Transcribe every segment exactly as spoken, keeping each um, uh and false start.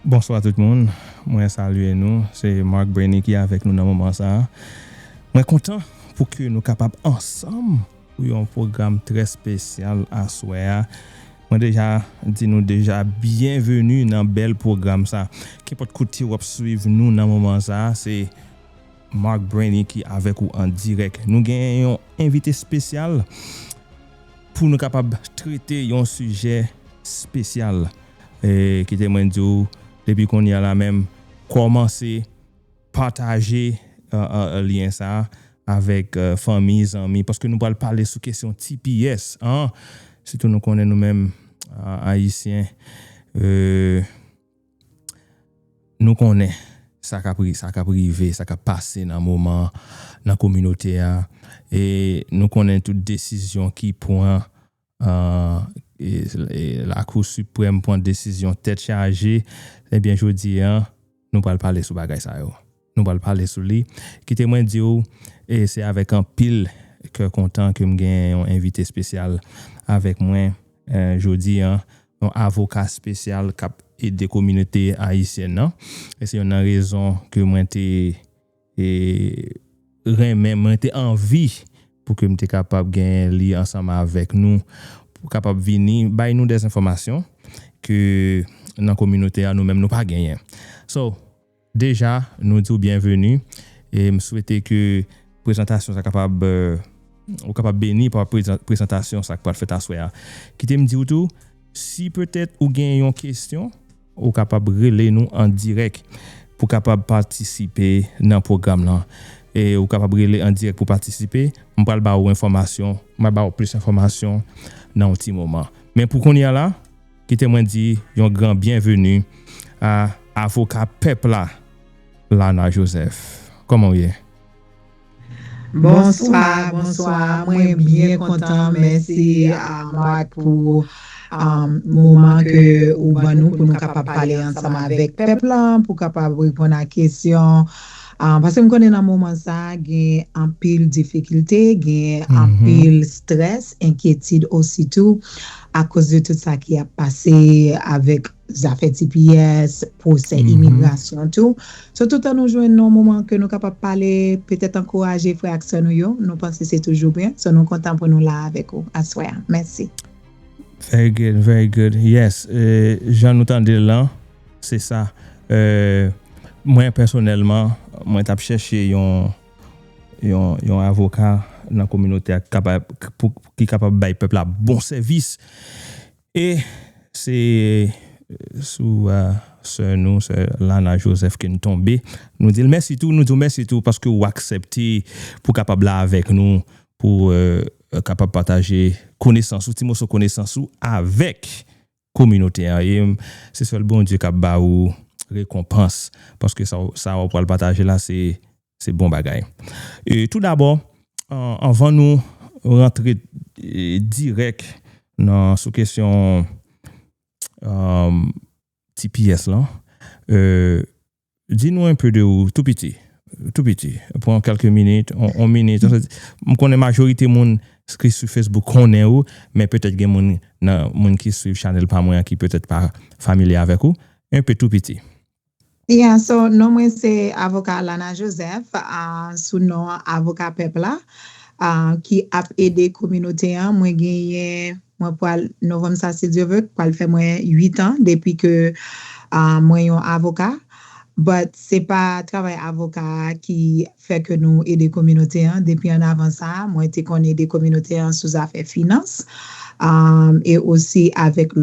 Bonswa tout moun, mwen salye nou, se Mark Brainy ki avèk nou nan moman sa a. Mwen kontan pou ke nou kapab ansanm pou yon pwogram trè espesyal aswè a. Mwen deja di nou deja byenveni nan bèl pwogram sa. Kenpòt kote w ap swiv nou nan moman sa a, se Mark Brainy ki avèk ou an dirèk. Nou gen yon envite espesyal pou nou kapab trete yon sijè espesyal. E, kite mwen di w, depi kounye a la menm, kòmanse pataje, e, e, lyen sa a avèk, e, fanmi, zanmi, paske nou pral pale sou kesyon T P S, an. Sitou nou konnen nou menm, a, Ayisyen, e, nou konnen sa k ap ri-, sa k ap rive, sa k ap pase nan moman, nan kominote a. E nou konnen tout desizyon ki pran, e, e, e Lakou Siprèm pran desizyon tèt chaje, ebyen, jodi a, nou pral pale sou bagay sa yo. Nou pral pale sou li. Kite mwen di w, e se avèk anpil kè kontan ke m gen yon envite espesyal avèk mwen, e, jodi a, yon avoka espesyal k ap ede kominote ayisyèn nan. E se youn nan rezon ke mwen te, e, renmen, mwen te anvi pou ke m te kapab gen li ansanm avèk nou, pou kapab vini bay nou dè enfòmasyon ke nan kominote a nou menm nou pa genyen. So, deja, nou di w byenveni, e m swete ke prezantasyon sa kapab, e, ou kapab beni pa prezan-, prezantasyon sa k pral fèt aswè a. Kite m di w tou, si petèt ou gen yon kesyon, ou kapab rele nou an dirèk pou kapab patisipe nan pwogram nan. E ou kapab rele an dirèk pou patisipe. M pral ba ou enfòmasyon, m pral ba ou plis enfòmasyon nan yon ti moman. Men pou kounye a la, kite mwen di yon gran byenveni a avoka pèp la, Lana Joseph. Kòman w ye? Bonswa, bonswa. Mwen byen kontan. Mèsi, a, Mark, pou, a, moman ke ou ban nou pou nou kapab pale ansanm avèk pèp la, pou kapab reponn a kesyon. A, paske m konnen nan moman sa, gen anpil difikilte, gen anpil strès, enkyetid osi tou, akoz de tout sa ki ap pase avèk zafè T P S, pwosè imigrasyon tou. So, toutan nou jwenn nan moman ke nou kapab pale, petèt ankouraje frè ak sè nou yo, nou panse se toujou byen. So, nou kontan pou nou la avèk ou aswè a. Mèsi. Very good, very good. Yes, e, jan nou tande l lan, se sa. E, mwen pèsonèlman, mwen t ap chèche yon, yon, yon avoka nan kominote a ki kapab, pou, ki kapab bay pèp la bon sèvis. E se sou, a, sè nou, sè Lana Joseph ke n tonbe. Nou di l mèsi tou, nou di w mèsi tou paske w aksepte pou kapab la avèk nou, pou, e, kapab pataje konesans ou, ti moso konesans ou avèk kominote a. E se sèl Bondye k ap ba ou rekonpans, paske sa, sa w pral pataje la, se se bon bagay. E tou dabò, an-, anvan nou rantre, e, dirèk nan, sou kesyon, um, T P S lan, e, di nou enpe de ou, tou piti, tou piti. Pran kèlke minit, on, on minit. M konnen majorite moun ki sou Facebook konnen ou, men petèt gen moun nan, moun ki swiv chanèl pa mwen an ki petèt pa familye avèk ou. Enpe tou piti. Yeah, so, non mwen se avoka Lana Joseph, a, sou non avoka pèp la, a, ki ap ede kominote an. Mwen genyen, mwen pral, novanm sa, si Dye vle, pral fè mwen uit an depi ke, a, mwen yon avoka. But se pa travay avoka a ki fè ke nou ede kominote an. Depi ann avan sa, mwen te konn ede kominote an sou zafè finans, a, e osi avèk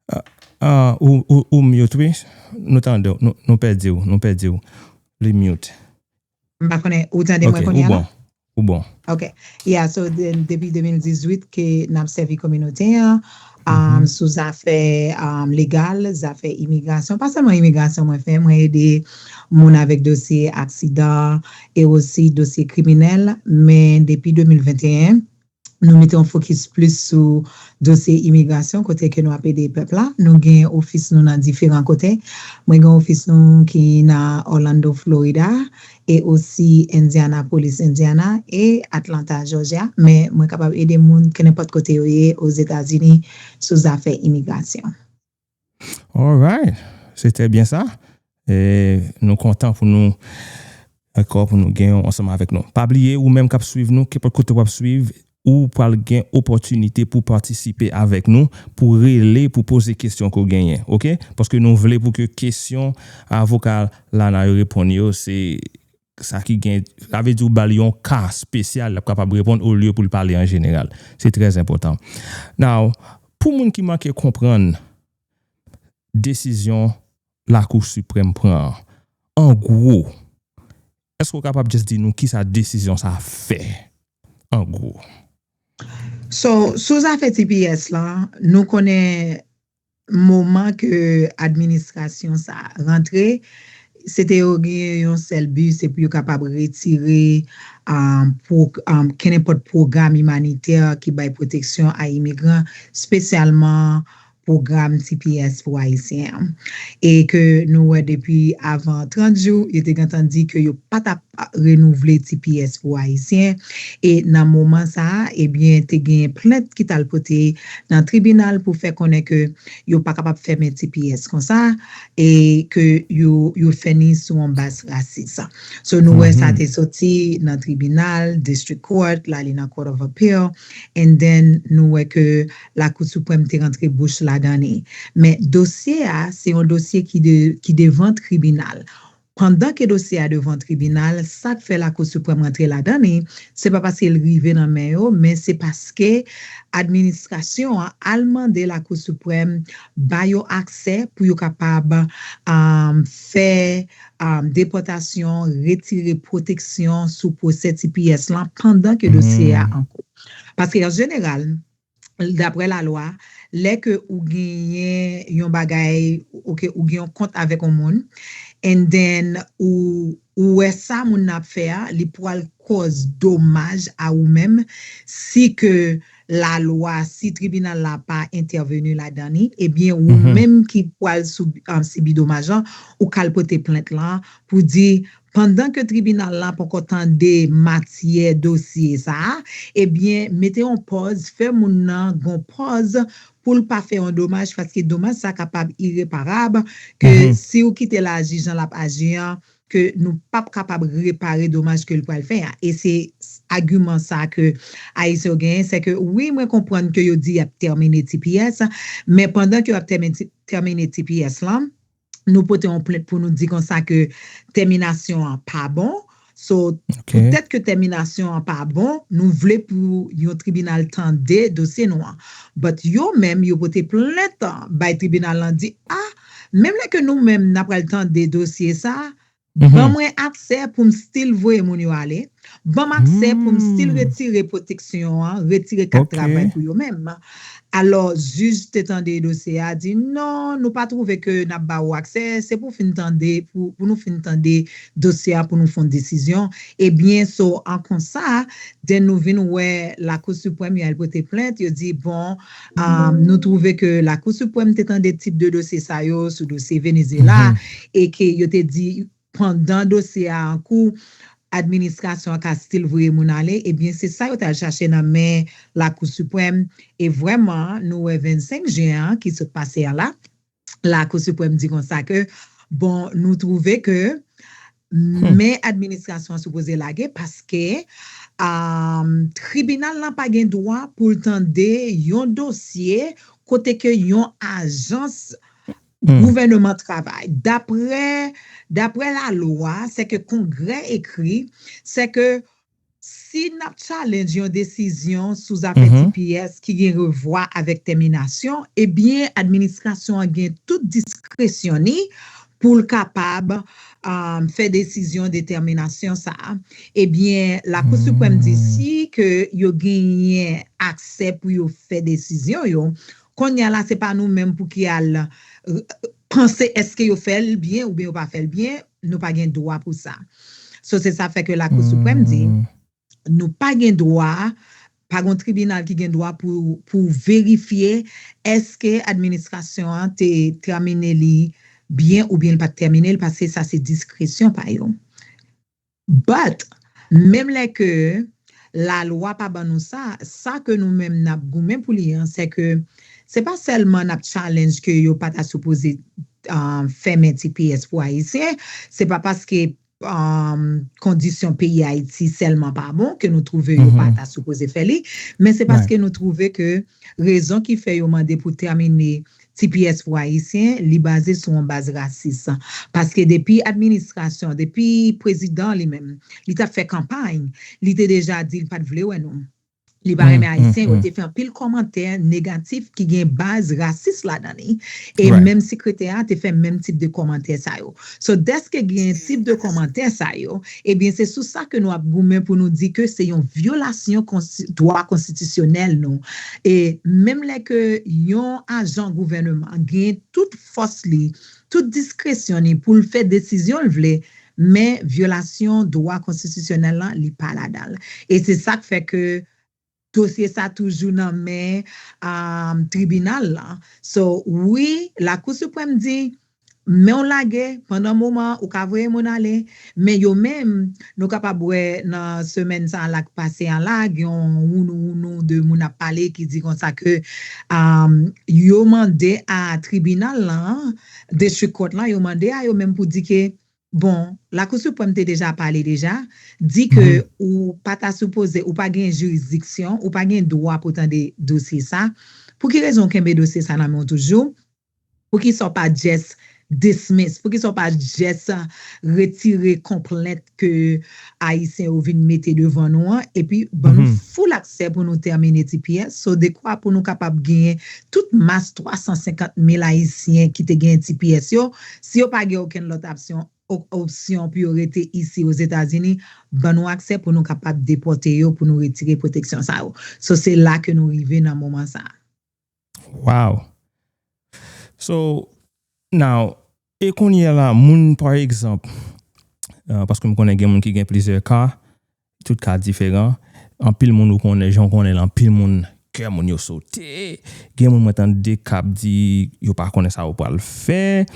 Ah, ah, ou, ou, ou mute, wi. Nou tande w, nou, nou pèdi w, nou pèdi w. Li mute. M pa konnen, ou tande mwen kounye a la? Ok, ou bon. Ou bon. Ok. Yeah, so, de-, depi de mil dizuit ke n ap sèvi kominote an, um, sou zafè, um, legal, zafè imigrasyon. Pa sèlman imigrasyon mwen fè, mwen ede moun avèk dosye aksidan e osi dosye kriminèl, men depi de mil venteyen, nou mete yon fokis plis sou dosye imigrasyon, kote ke nou ap ede pèp la. Nou gen ofis nou nan diferan kote. Mwen gen ofis nou ki nan Orlando, Florida, e osi Indianapolis, Indiana, e Atlanta, Georgia. Men mwen kapab ede moun ke nenpòt kote yo ye Ozetazini sou zafè imigrasyon. Alright. Se trè byen sa. E nou kontan pou nou ankò pou nou gen yon ansanm avèk nou. Pa bliye, ou menm k ap swiv nou, kenpòt kote w ap swiv, ou pral gen opòtinite pou patisipe avèk nou, pou rele, pou poze kesyon ke w genyen, oke? Paske nou vle pou ke kesyon avoka Lana yo reponn yo, se sa ki gen, sa vle di ou ba l yon ka espesyal, l ap kapab reponn olye pou l pale an jeneral. Se trè enpòtan. Now, pou moun ki manke konprann desizyon Lakou Siprèm pran an, an gwo, èske w kapab just di nou kisa desizyon sa a fè? An gwo. So, sou zafè T P S lan, nou konnen moman ke administrasyon sa a rantre, se te yo gen yon sèl bi, se pou yo kapab retire um, pro, um, kenenpòt pwogram imanitè ki bay pwoteksyon a imigran, espesyalman pwogram T P S pou Ayisyen an. E ke nou wè depi avan trant jou, yo te gentan di ke yo pa t ap renouvle T P S pou Ayisyen. E nan moman sa a, ebyen, te gen plent ki t al pote nan tribinal pou fè konnen ke yo pa kapab fèmen T P S konsa e ke yo, yo fè ni sou yon baz rasis. So, nou wè sa te soti nan tribinal, District Court, l ale nan Court of Appeal, and then nou wè ke Lakou Siprèm te rantre bouch ladan li. Men dosye a, se yon dosye ki, de, ki devan tribinal. Pandan ke dosye a devan tribinal, sa k fè Lakou Siprèm rantre ladan li, se pa paske l rive nan men yo, men se paske administrasyon an al mande Lakou Siprèm ba yo aksè pou yo kapab um, fè um, depòtasyon, retire pwoteksyon sou pwosè T P S lan pandan ke dosye a an kou. Paske an jeneral, daprè lalwa, lè ke ou genyen yon bagay, oke, ou gen yon kont avèk yon moun, and then ou, ou wè sa moun nan ap fè a, li pral kòz domaj a ou menm si ke lalwa, si tribinal la pa entèveni ladan li, ebyen ou menm ki pral sou, um, sibi domaj lan, ou ka al pote plent lan pou di pandan ke tribinal la poko tande matyè dosye sa a, ebyen, mete yon pòz, fè moun nan gon pòz pou l pa fè yon domaj, paske domaj sa kapab ireparab, ke si w kite l aji jan l ap aji an, ke nou p ap kapab repare domaj ke l pral fè a. E se agiman sa ke Ayisyen yo genyen, se ke wi, mwen konprann ke yo di y ap tèmine T P S, men pandan ke y ap tèmine T P S lan, nou pote yon plent pou nou di konsa ke tèminasyon an pa bon. So, poutèt ke tèminasyon an pa bon, nou vle pou yon tribinal tande dosye nou an. But yo menm, yo pote plent bay tribinal lan di, a, menm lè ke nou menm n ap pral tande dosye sa, ban mwen aksè pou m still voye moun yo ale, ban m aksè pou m still retire pwoteksyon an, retire kat travay pou yo menm. Alò, jij te tande dosye a, di non, nou pa twouve ke n ap ba ou aksè, se pou fin tande, pou, pou nou fin tande dosye a, pou nou fè yon desizyon. Ebyen, so, an konsa, then nou vin wè Lakou Siprèm, yo al pote plent, yo di, bon, um, nou twouve ke Lakou Siprèm te tande tip de dosye sa yo, sou dosye Venezyela, e ke yo te di, pandan dosye a an kou, administrasyon an ka still voye moun ale, ebyen, se sa yo t al chache nan men Lakou Siprèm. E vrèman, nou wè vennsenk jen an ki sot pase an la, Lakou Siprèm di konsa ke, bon, nou twouve ke men administrasyon an sipoze lage paske um, tribinal lan pa gen dwa pou l tande yon dosye kote ke yon ajans gouvèneman travay. Daprè, daprè lalwa, se ke Kongrè ekri, se ke si n ap challenge yon desizyon sou zafè T P S ki gen revwa avèk tèminasyon, ebyen, administrasyon an gen tout diskresyon ni pou l kapab um, fè desizyon de tèminasyon sa a. Ebyen, Lakou Siprèm di si ke yo genyen aksè pou yo fè desizyon yo, kounye a la, se pa nou menm pou ki al panse èske yo fè l byen oubyen yo pa fè l byen, nou pa gen dwa pou sa. So, se sa fè ke Lakou Siprèm di, nou pa gen dwa pa gen yon tribinal ki gen dwa pou, pou verifye èske administrasyon an te tèmine li byen oubyen l pa t tèmine l, paske sa se diskresyon pa yo. But, menm lè ke lalwa pa ban nou sa, sa ke nou menm n ap goumen pou li an, se ke se pa sèlman n ap challenge ke yo pa ta sipoze, um, fèmen T P S pou Ayisyen, se pa paske, um, kondisyon peyi Ayiti sèlman pa bon ke nou twouve yo pa ta sipoze fè li, men se paske nou twouve ke rezon ki fè yo mande pou tèmine T P S pou Ayisyen, li baze sou yon baz rasis. Paske depi administrasyon, depi prezidan li menm, li t ap fè kanpay, li te deja di l pa t vle wè nou. Li pa renmen Ayisyen, yo te fè anpil kòmantè negatif ki gen baz rasis ladan li. E menm sekretè a te fè menm tip de kòmantè sa yo. So, dèske gen tip de kòmantè sa yo, ebyen, se sou sa ke nou ap goumen pou nou di ke se yon vyolasyon konsti-, dwa konstitisyonèl nou. E menm lè ke yon ajan gouvènman gen tout fòs li, tout diskresyon li pou l fè desizyon l vle, men vyolasyon dwa konstitisyonèl lan, li pa ladan l. E se sa k fè ke dosye sa toujou nan men, um, tribinal lan. So, wi, Lakou Siprèm di, men w lage pandan moman, ou ka voye moun ale, men yo menm, nou kapab wè nan semèn sa a la k pase a la, gen yon wounou wounou de moun ap pale ki di konsa ke, um, yo mande a tribinal lan, district court lan, yo mande a yo menm pou di ke, bon, Lakou Siprèm te deja pale deja, di ke ou pa ta sipoze, ou pa gen jiridiksyon, ou pa gen dwa pou tande dosye sa. Pou ki rezon w kenbe dosye sa nan men w toujou? Poukisa w pa just dismiss? Poukisa w pa just retire konplent ke Ayisyen yo vin mete devan nou an? Epi ban nou full aksè pou nou tèmine T P S. So, dekwa pou nou kapab genyen tout mas twa san senkant mil Ayisyen ki te genyen T P S yo, si yo pa gen okenn lòt opsyon, op-, opsyon pou yo rete isi Ozetazini, ban nou aksè pou nou kapab depòte yo, pou nou retire pwoteksyon sa yo. So, se la ke nou rive nan moman sa a. Wow. So, now, e kounye a la, moun, pa egzanp, uh, paske m konnen gen moun ki gen plizyè ka, tout ka diferan, anpil moun ou konnen, jan w konnen l, anpil moun, kè moun yo sote, gen moun mwen tande k ap di yo pa konnen sa yo pral fè,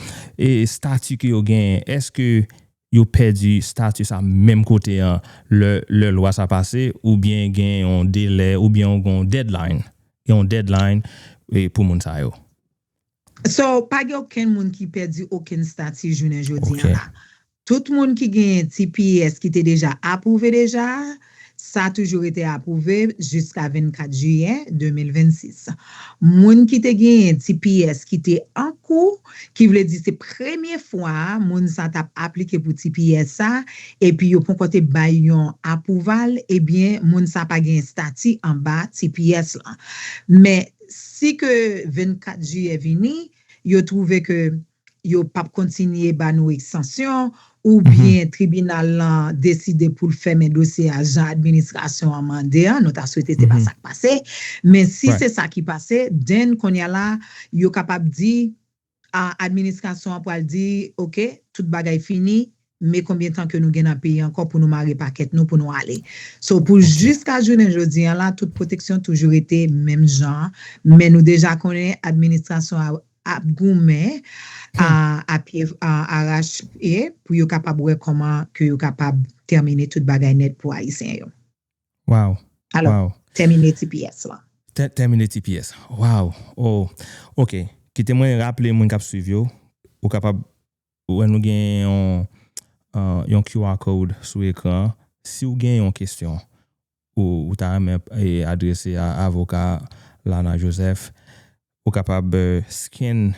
e stati ke yo genyen, èske yo pèdi stati sa menm kote an lè, lè lwa sa pase, oubyen gen yon delè, oubyen yon deadline, gen yon deadline, e, pou moun sa yo? So, pa gen okenn moun ki pèdi okenn stati jounen jodi an la. Tout moun ki genyen T P S ki te deja apwouve deja, sa toujou rete apwouve jiska vennkat jiyè de mil vennsis. Moun ki te genyen T P S ki te an kou, ki vle di se premye fwa moun sa t ap aplike pou T P S sa, epi yo poko te bay yon apwouval, ebyen, moun sa pa gen estati anba T P S lan. Men, si ke vennkat jiyè vini, yo twouve ke yo p ap kontinye ba nou ekstansyon, oubyen tribinal lan deside pou l fèmen dosye a jan administrasyon an mande a, nou ta swete se pa sa k pase, men si se sa ki pase, then kounye a la, yo kapab di, a, administrasyon an pral di, oke, tout bagay fini, men konbyen tan ke nou gen nan peyi ankò pou nou mare pakèt nou, pou nou ale. So, pou jiska jounen jodi an la, tout pwoteksyon toujou rete menm jan, men nou deja konnen administrasyon an ap goumen a, a pye, a, arache pye pou yo kapab wè kòman ke yo kapab tèmine tout bagay nèt pou Ayisyen yo. Wow. Alò, tèmine T P S lan. Tèmine T P S. Wow. Oh, ok. Kite mwen raple moun k ap swiv yo, ou kapab wè nou gen yon, yon Q R code sou ekran. Si w gen yon kesyon, ou, ou ta renmen, e, adrese a avoka Lana Joseph, ou kapab, e, scan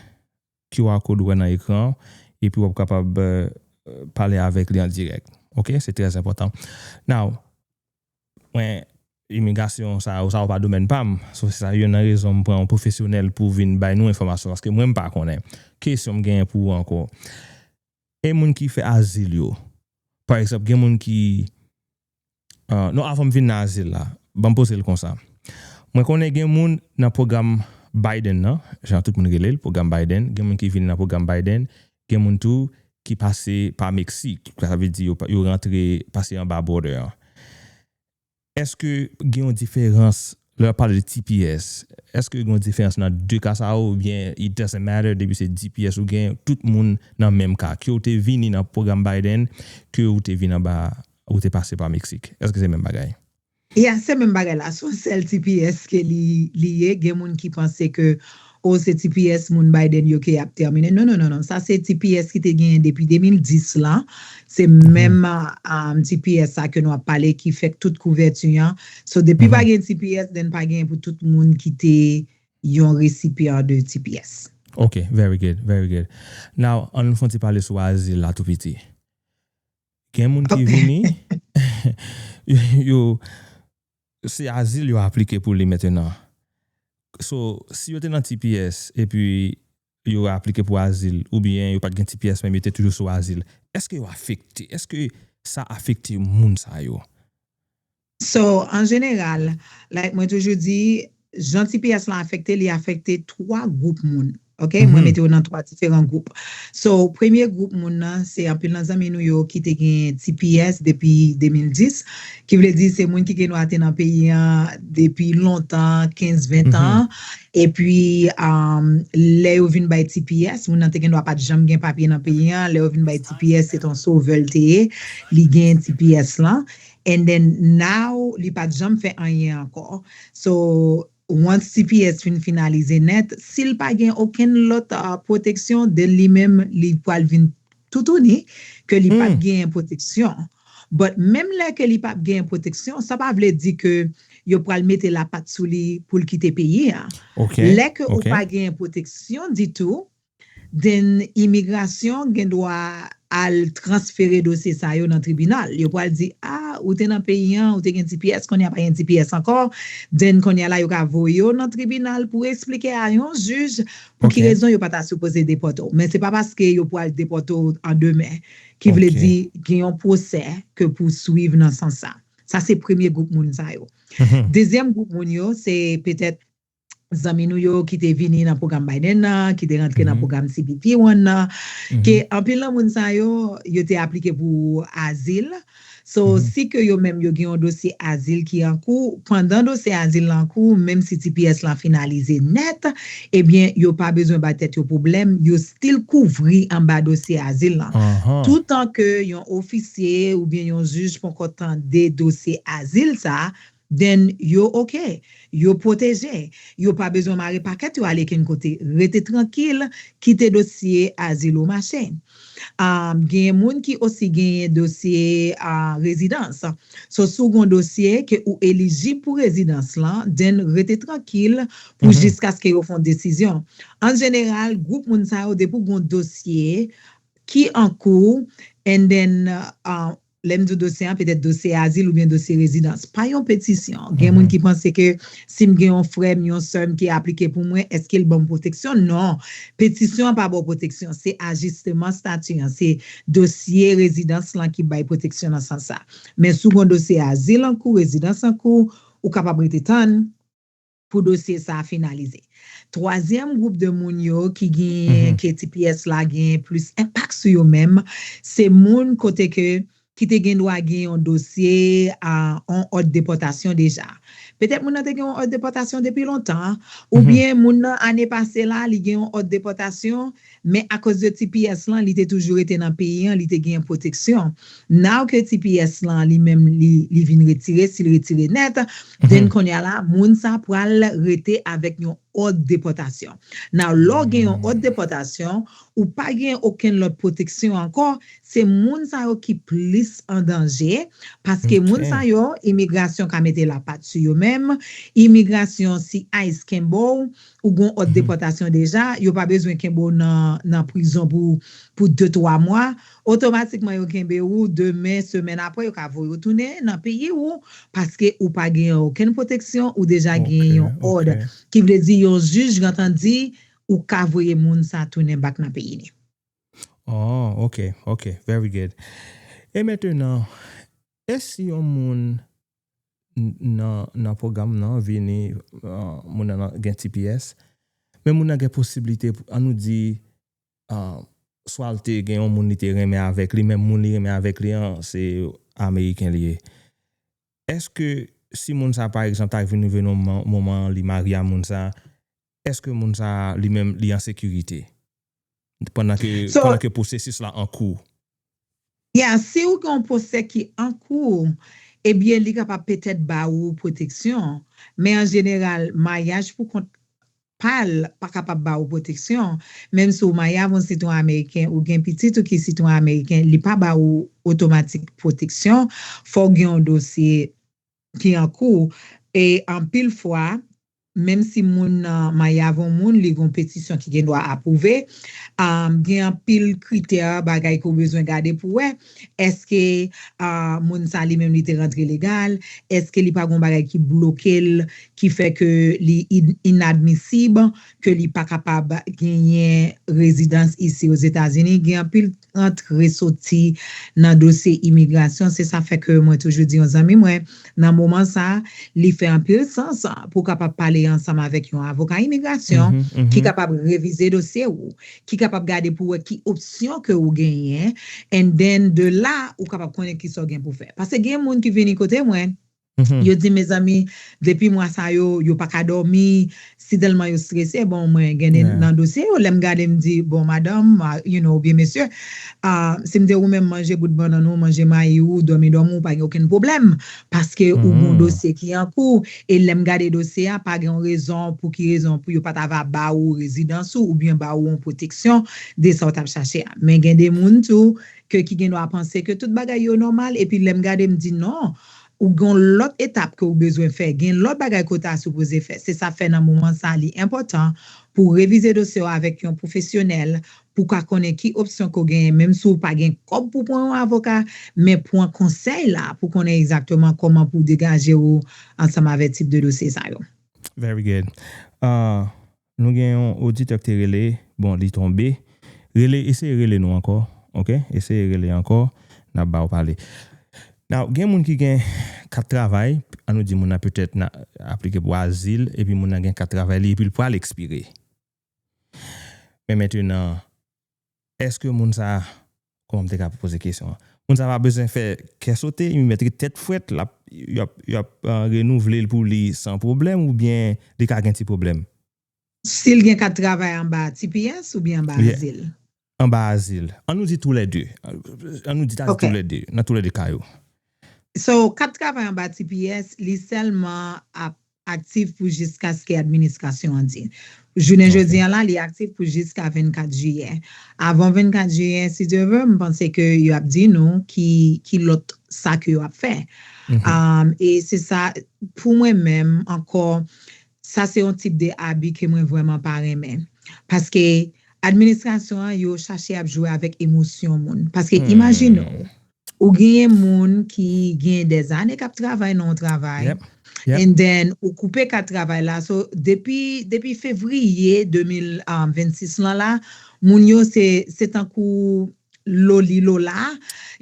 Q R code ou wè nan ekran, epi w ap kapab, e, pale avèk li an dirèk. Ok, se trè enpòtan. Now, mwen, imigrasyon sa, sa pa domèn pa m, so se sa youn nan rezon m pran yon pwofesyonèl pou vin bay nou enfòmasyon, paske mwen m pa konnen. Kesyon m genyen pou ou ankò. E moun ki fè azil yo, pa egzanp, gen moun ki, ah, non, avan m vin nan azil la, ban m poze l konsa. Mwen konnen gen moun nan pwogram Biden nan, jan tout moun rele l, pwogram Biden, gen moun ki vin nan pwogram Biden, gen moun tou ki pase pa Meksik, sa vle di yo, yo rantre, pase anba border an. Èske gen yon diferans lè w ap pale de T P S? Èske gen yon diferans nan de ka sa yo, oubyen it doesn't matter, depi se T P S ou gen, tout moun nan menm ka? Ke w te vini nan pwogram Biden, ke w te vin anba, ou te pase pa Meksik. Èske se menm bagay? Ya, se menm bagay la. Se yon sèl T P S ke li, li ye. Gen moun ki panse ke, o, se T P S moun Biden yo ke y ap tèmine. Non, non, non, non. Sa se T P S ki te genyen depi de mil dis la. Se menm um, T P S sa ke nou ap pale ki fè tout kouvèti an. So, depi pa gen T P S, then pa gen pou tout moun ki te yon resipyan de T P S. Ok, very good, very good. Now, ann fè yon ti pale sou azil la tou piti. Gen moun ki vini, yo, se azil yo aplike pou li mentenan. So, si yo te nan T P S epi yo aplike pou azil, oubyen yo pa t gen T P S menm, yo te toujou sou azil, èske yo afekte? Èske sa afekte moun sa yo? So, an jeneral, like mwen toujou di, jan T P S lan afekte, li afekte twa gwoup moun. Ok, mwen mete yo nan twa diferan gwoup. So, premye gwoup moun nan, se anpil nan zanmi nou yo ki te gen T P S depi de mil dis, ki vle di se moun ki gen dwa te nan peyi an depi lontan, kenz, ven tan. Epi, um, lè yo vin bay T P S, moun nan te gen dwa pa t janm gen papye nan peyi an, lè yo vin bay T P S, se t on sovè l te ye, li gen T P S lan. And then now, li pa t janm fè anyen ankò. So, once T P S fin finalize nèt, si l pa gen okenn lòt uh, pwoteksyon, then li menm, li pral vin toutouni ke li p ap genyen pwoteksyon. But menm lè ke li p ap genyen pwoteksyon, sa pa vle di ke yo pral mete lapat sou li pou l kite peyi a. Ok, Lè ke ou ok. pa genyen pwoteksyon ditou, then imigrasyon gen dwa al transfere dosye sa yo nan tribinal. Yo pral di, a, ou te nan peyi an, ou te gen T P S, kounye a pa gen T P S ankò, then kounye a la yo ka voye w nan tribinal pou eksplike a yon jij pou ki Ok. rezon yo pa ta sipoze depòte w. Men se pa paske yo pral depòte w an demen, ki vle Ok. di gen yon pwosè ke pou swiv nan sans sa. Sa se premye gwoup moun sa yo. Mhm. Dezyèm gwoup moun yo, se petèt zanmi nou yo ki te vini nan pwogram Biden nan, ki te rantre nan Mhm. pwogram C B P One nan, Mhm. ke anpil nan moun sa yo, yo te aplike pou azil. So, Mhm. si ke yo menm yo gen yon dosye azil ki an kou, pandan dosye azil la an kou, menm si T P S lan finalize nèt, ebyen, yo pa bezwen bay tèt yo pwoblèm, yo still kouvri anba dosye azil lan. Ahan. Toutan ke yon ofisye oubyen yon jij poko tande dosye azil sa, then yo ok, yo pwoteje, yo pa bezwen mare pakèt yo ale kenn kote, rete trankil, kite dosye azil ou mache. Um, gen moun ki osi genyen dosye uh, rezidans. So, si w gen yon dosye ke ou elijib pou rezidans lan, then rete trankil pou Mhm. jiskaske yo fè yon desizyon. An jeneral, gwoup moun sa yo, depi w gen yon dosye ki an kou, and then, uh, lè m di w dosye an, petèt dosye azil oubyen dosye rezidans. Pa yon petisyon. Gen moun Mhm. ki panse ke si m gen yon frè m, yon sè m ki aplike pou mwen, èske l ban m pwoteksyon? Non. Petisyon an pa ba w pwoteksyon. Se ajisteman stati an. Se dosye rezidans lan ki bay pwoteksyon nan sans sa. Men si w gen dosye azil an kou, rezidans an kou, ou kapab rete tann pou dosye sa a finalize. Twazyèm gwoup de moun yo ki genyen Mhm. ke T P S la genyen plis enpak sou yo menm, se moun kote ke ki te gen dwa gen yon dosye a yon òd depòtasyon deja. Petèt moun nan te gen yon òd depòtasyon depi lontan, Mhm. oubyen moun nan ane pase la, li gen yon òd depòtasyon, men akoz de T P S lan, li te toujou rete nan peyi an, li te gen pwoteksyon. Now ke T P S lan, li menm, li, li vin retire, si l retire nèt, then Mhm. kounye a la, moun sa pral rete avèk yon òd depòtasyon. Now, lè w gen yon òd depòtasyon, ou pa gen okenn lòt pwoteksyon ankò, se moun sa yo ki plis an danje, paske moun Ok. sa yo, imigrasyon ka mete lapat sou yo menm, imigrasyon si ice kenbe w, ou gen òd Mhm. depòtasyon deja, yo pa bezwen kenbe w nan, nan prizon pou, pou de, twa mwa, otomatikman yo kenbe w, demen, semèn apre, yo ka voye w tounen nan peyi w, paske ou pa gen okenn pwoteksyon, ou deja gen Ok, yon òd. ok. Ki vle di yon jij gentan di, ou ka voye moun sa tounen back nan peyi li. Oh, ok, ok, very good. E mentenan, e si yon moun n- nan, nan pwogram nan vini, uh, moun nan gen T P S, men moun nan gen posiblite, pou- ann nou di, uh, swa l te gen yon moun li te renmen avèk li, men moun li renmen avèk li an, se Ameriken li ye. Èske si moun sa, pa egzanp, ta vin rive nan moman, moman li marye a moun sa, èske moun sa li menm li an sekirite? Pandan ke, so, pandan ke pwosesis la an kou. Yeah, si ou gen yon pwosè ki an kou, ebyen, li kapab petèt ba ou pwoteksyon. Men an jeneral, maryaj pou kont pa l pa kapab ba ou pwoteksyon. Menm si w marye avèk yon sitwayen ameriken, ou gen pitit ou ki sitwayen ameriken, li pa ba ou otomatik pwoteksyon. Fò w gen yon dosye ki an kou. E anpil fwa, menm si moun nan marye avèk yon moun, li gen yon petisyon ki gen dwa apwouve, um, gen anpil kritè, bagay ke w bezwen gade pou wè. Èske uh, moun sa li menm li te rantre legal? Èske li pa gen bagay ki bloke l, ki fè ke li in, inadmisib, ke li pa kapab genyen rezidans isi Ozetazini? Gen anpil antre soti nan dosye imigrasyon. Se sa fè ke mwen toujou di yon zanmi mwen, nan moman sa, li fè anpil sans pou w kapab pale ansanm avèk yon avoka imigrasyon ki kapab revize dosye ou, ki kapab gade pou wè ki opsyon ke ou genyen, and then de la, ou kapab konnen ki sa w gen pou fè. Paske gen moun ki vini kote mwen, yo di, mezanmi, depi mwa sa yo, yo pa ka dòmi, si tèlman yo strese, bon, mwen gen nan dosye yo, lè m gade m di, bon, madanm, you know, oubyen mesye, uh, si m te ou menm manje bout bannann ou, manje mayi ou, dòmi dòmi ou, pa gen okenn pwoblèm, paske ou gon dosye ki an kou, e lè m gade dosye a, pa gen yon rezon, pou ki rezon, pou yo pa ta va ba ou rezidans ou, oubyen ba ou yon pwoteksyon de sa w t ap chache a. Men gen de moun tou, ke ki gen dwa panse ke tout bagay yo nòmal, epi lè m gade m di non, ou gen lòt etap ke ou bezwen fè, gen lòt bagay ke w ta sipoze fè. Se sa fè nan moman sa li enpòtan pou w revize dosye w avèk yon pwofesyonèl, pou w ka konnen ki opsyon ke w genyen, menm si w pa gen kòb pou pran yon avoka, men pran konsèy la pou konnen egzakteman kòman pou w degaje w ansanm avèk tip de dosye sa yo. Very good. Uh, Nou gen yon oditè ki te rele, bon, li tonbe. Rele, eseye rele nou ankò, ok? Eseye rele ankò, n ap ba w pale. Now, gen moun ki gen kat travay, an nou di moun nan petèt nan aplike pou azil, epi moun nan gen kat travay li, epi l pral ekspire. Men mentenan, èske moun sa, kòman m te ka poze kesyon an? Moun sa pa bezwen fè kè sote, li mèt ret tèt frèt, l ap, y ap, y ap uh, renouvle l pou li san pwoblèm, oubyen li ka gen ti pwoblèm? Si l gen kat travay anba T P S oubyen anba azil? Anba azil. An nou di toulède. An nou di ta di toulède. Nan toulède ka yo. So, kat travay anba T P S, li sèlman ap aktif pou jiskaske administrasyon an di. Jounen jodi an la, li aktif pou jiska vennkat jiyè. Avan vennkat jiyè, si Dye vle, m panse ke yo ap di nou ki, ki lòt sa ke yo ap fè. Um, e se sa, pou mwen menm, ankò, sa se yon tip de abi ke mwen vrèman pa renmen. Paske administrasyon an, yo chache ap jwe avèk emosyon moun. Paske imajine w, ou genyen moun ki gen dèzane k ap travay nan yon travay, and then ou koupe kat travay la. So, depi, depi fevriye de mil vennsis lan la, moun yo se, se tankou loli lola,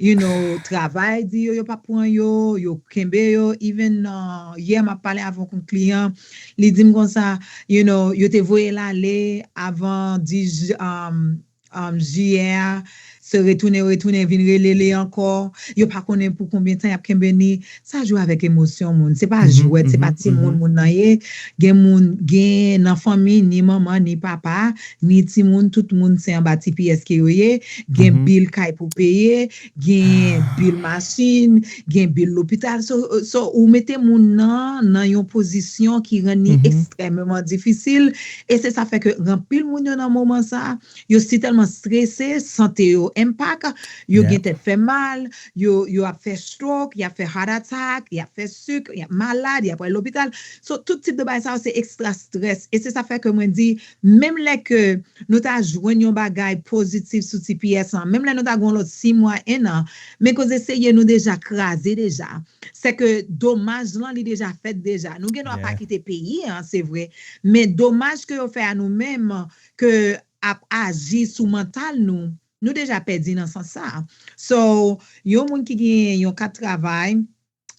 you know, travay di yo, yo p ap pran yo, yo kenbe yo, even uh, yè m ap pale avèk yon kliyan, li di m konsa, you know, yo te voye l ale avan dis, um, um, jiyè a, se retounen, retounen, vin rele li ankò, yo pa konnen pou konbyen tan y ap kenbe ni, Sa jwe avèk emosyon moun. Se pa jwèt, se pa timoun moun nan ye. Gen moun, gen nan fanmi, ni manman, ni papa, ni timoun, tout moun se anba T P S ke yo ye. Gen bil kay pou peye, gen bil machin, gen bil lopital. So, so ou mete moun nan, nan yon pozisyon ki rann li ekstrèmeman difisil. E se sa fè ke anpil moun yo nan moman sa, yo si tèlman strese, sante yo enpak, yo gen tèt fè mal, yo, yo ap fè stroke, y ap fè heart attack, y ap fè sik, y ap malad, y ap al lopital. So, tout tip de bagay sa yo se ekstra strès. E se sa fè ke mwen di, menm lè ke nou ta jwenn yon bagay pozitif sou T P S lan, menm lè nou ta gen yon lòt sis mwa, en an, men koze serye nou deja kraze deja. Se ke domaj lan li deja fèt deja. Nou gen dwa pa kite peyi an, se vre, men domaj ke yo fè a nou menm, ke ap aji sou mantal nou, nou deja pèdi nan sans sa. So, yon moun ki gen yon kat travay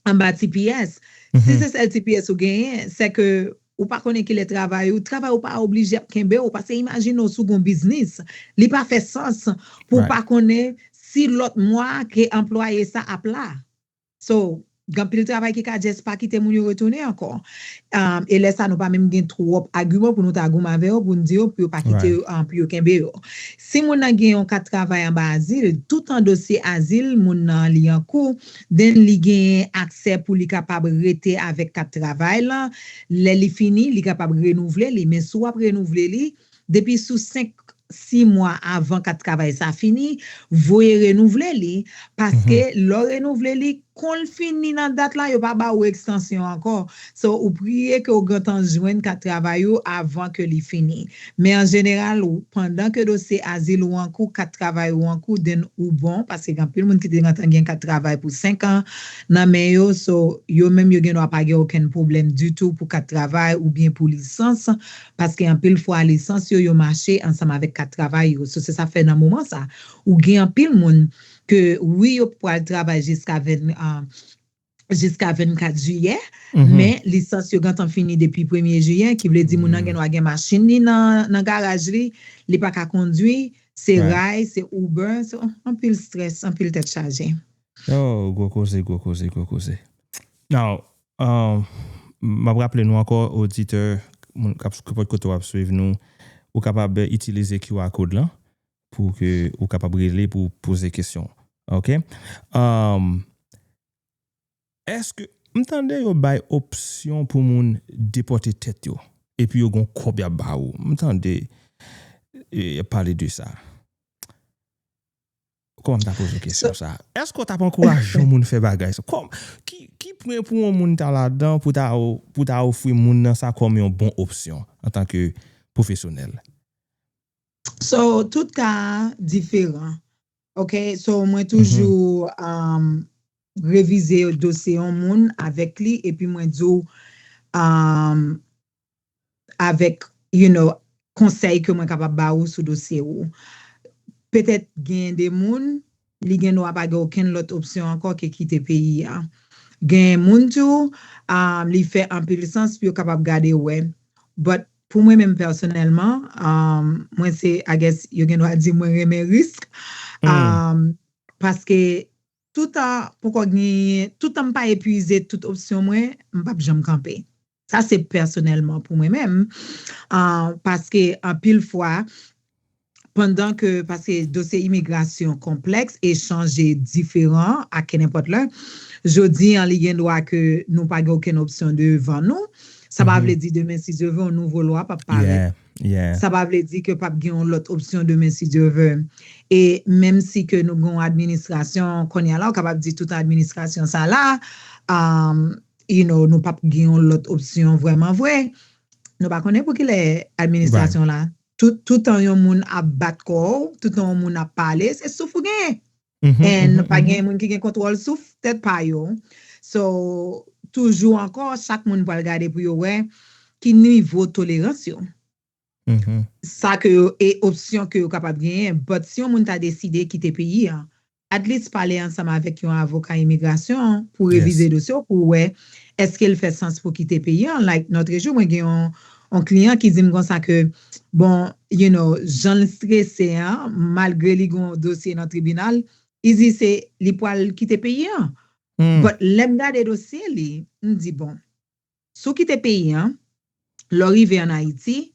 anba T P S, si se sèl T P S ou genyen, se ke ou pa konnen kilè travay ou, travay ou pa oblije ap kenbe w, paske imajine w si w gen yon biznis, li pa fè sans pou w pa konnen si lòt mwa ke anplwaye sa ap la. So, Gen anpil travay ki ka just pa kite moun yo retounen ankò. Um, e lè sa, nou pa menm gen twòp agiman pou nou ta goumen avè yo, pou n di yo, pou yo pa kite yo, um, pou yo kenbe yo. Si moun nan gen yon kat travay anba azil, toutan dosye azil moun nan li an kou, then li gen aksè pou li kapab rete avèk kat travay lan. Lè li fini, li kapab renouvle li. Men si w ap renouvle li, depi sou senk, sis mwa avan kat travay sa fini, voye renouvle li, paske lè w renouvle li, kon l fini nan dat la, yo pa ba ou ekstansyon ankò. So, ou priye ke w gentan jwenn kat travay ou avan ke li fini. Men an jeneral, ou, pandan ke dosye azil ou an kou, kat travay ou an kou, then ou bon, paske gen anpil moun ki te gentan gen kat travay pou senk an nan men yo, so, yo menm yo gen dwa pa gen okenn pwoblèm ditou pou kat travay oubyen pou lisans, paske anpil fwa lisans yo, yo mache ansanm avèk kat travay yo. So, se sa fè nan moman sa, ou gen anpil moun ke wi, yo pral travay jiska ven, ah, jiska vennkat jiyè, men lisans yo gentan fini depi premye jiyè, ki vle di moun nan gen dwa gen machin li nan, nan garaj li, li pa ka kondui, se ray, se Uber, so, anpil strès, anpil tèt chaje. Oh, gwo koze, gwo koze, gwo koze. Now, um, m ap raple nou ankò, oditè, moun k ap, kenpòt kote w ap swiv nou, ou kapab itilize Q R code lan pou ke ou kapab rele pou poze kesyon. Ok? Um, èske, m tande yo bay opsyon pou moun depòte tèt yo, epi yo gon kòb y ap ba ou. M tande, e, y ap pale de sa. Kòman m ta poze w kesyon sa? Èske w t ap ankouraje yon moun fè bagay sa? Kòm, ki, ki pwen pou yon moun ta ladan pou ta, pou ta ofri moun nan sa kòm yon bon opsyon antanke pwofesyonèl? So, tout ka diferan. Ok, so mwen toujou, um, revize dosye yon moun avèk li, epi mwen di w, um, avèk, you know, konsèy ke mwen kapab ba ou sou dosye ou. Petèt gen de moun, li gen dwa pa gen okenn lòt opsyon ankò ke kite peyi a. Gen moun tou, um, li fè anpil sans pou yo kapab gade wè. But pou mwen menm pèsonèlman, um, mwen se, I guess, yo gen dwa di mwen renmen risk. Um, paske toutan poko genyen, toutan m pa epuize tout opsyon mwen, m p ap janm kanpe. Sa se pèsonèlman pou mwen menm. Ah, paske anpil fwa, pandan ke, paske dosye imigrasyon konplèks e chanje diferan a kenenpòt lè, jodi an li gen dwa ke nou pa gen okenn opsyon devan nou. Sa pa vle di demen, si Dye vle, yon nouvo lwa p ap parèt. Sa pa vle di ke p ap gen yon lòt opsyon demen, si Dye vle. E menm si ke nou gen yon administrasyon, kounye a la, ou kapab di tout administrasyon sa la, um, you know, nou p ap gen yon lòt opsyon vrèman vre. Nou pa konnen pou kilè administrasyon la. Tout, toutan yon moun ap bat kò w, toutan yon moun ap pale, se souf ou genyen. And pa gen moun ki gen kontwòl souf tèt pa yo. So, toujou ankò, chak moun pral gade pou yo wè ki nivo tolerans yo. Sa ke yo, e opsyon ke yo kapab genyen. But si yon moun ta deside kite peyi a, at least pale ansanm avèk yon avoka imigrasyon pou revize dosye w, pou wè èske l fè sans pou kite peyi a. Like, nòtrejou, mwen gen yon, yon kliyan ki di m konsa ke, bon, you know, jan l strese an, malgre li gen yon dosye nan tribinal, li di se, li pral kite peyi a. But lè m gade dosye li, m di, bon, si w kite peyi a, lè w rive ann Ayiti,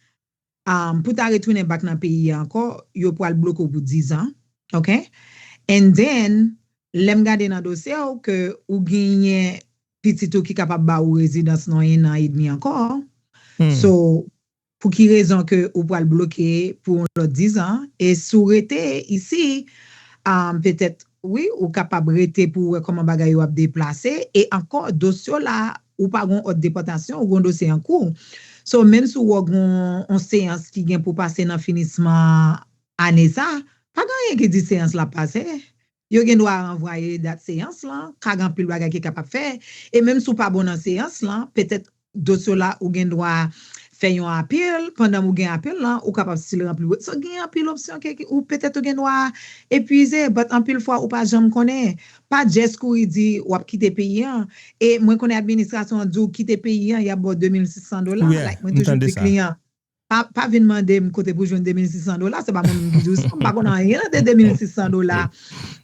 um, pou ta retounen back nan peyi a ankò, yo pral bloke w pou dizan, ok? And then, lè m gade nan dosye w ke ou genyen pitit ou ki kapab ba ou rezidans nan yon an edmi ankò. So, pou ki rezon ke ou pral bloke pou yon lòt dizan? E si w rete isi, um, petèt, wi, ou kapab rete pou w wè kòman bagay yo ap deplase. E ankò, dosye w la, ou pa gon òd depòtasyon, ou gon dosye an kou. So, menm si w wè gon yon seyans ki gen pou pase nan finisman ane sa, pa gen anyen ki di seyans la pase. Yo gen dwa ranvwaye dat seyans lan, ka gen anpil bagay ki kapab fè. E menm si w pa bon nan seyans lan, petèt dosye w la ou gen dwa fè yon apèl, pandan ou gen apèl lan, ou kapab still ranpli. So, gen anpil opsyon ke, ke ou petèt ou gen dwa epuize, but anpil fwa ou pa janm konnen. Pa just kouri di w ap kite peyi an. E mwen konnen administrasyon an di w kite peyi an, y ap ba w de mil sis san dola. Like, mwen toujou di kliyan, pa, pa vin mande m kote pou jwenn de mil sis san dola, se pa mwen menm ki di w sa, m pa konn anyen nan de mil sis san dola.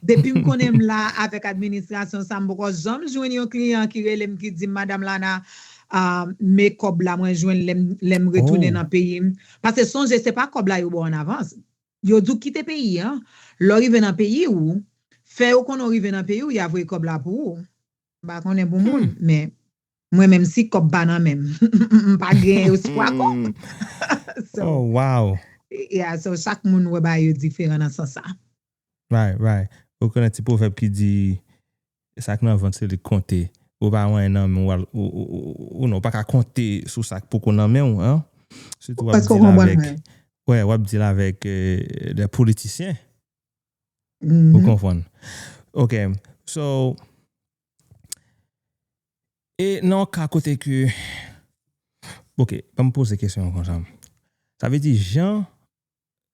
Depi m konnen m la avèk administrasyon sa, m poko janm jwenn yon kliyan ki rele m ki di m, Madam Lana, ah, men kòb la mwen jwenn lè m, lè m retounen nan peyi m. Paske sonje, se pa kòb la yo ba w an avans. Yo di w kite peyi an, lè w rive nan peyi w, fè yo konnen w rive nan peyi w, y a voye kòb la pou ou. M pa konnen pou moun, men mwen menm si kòb pa nan men m, m pa gen espwa kòb. So, Oh, wow. yeah, so chak moun wè bagay yo diferan nan sans sa. Right, right. Ou konnen ti pwovèb ki di, sa k nan vant se li k konte. Ou pa wè nan men w, ou, ou, ou, ou non, ou pa ka konte sou sa k poko nan men w, hein? Sitou w ap Paske w deal konprann avèk, mwen. Ouais, w ap deal avèk euh, des politisyen. Ou Mhm. konprann? Ok. So, e nan yon ka kote ke, ok, ban m poze kesyon an konsa. Sa vle di, jan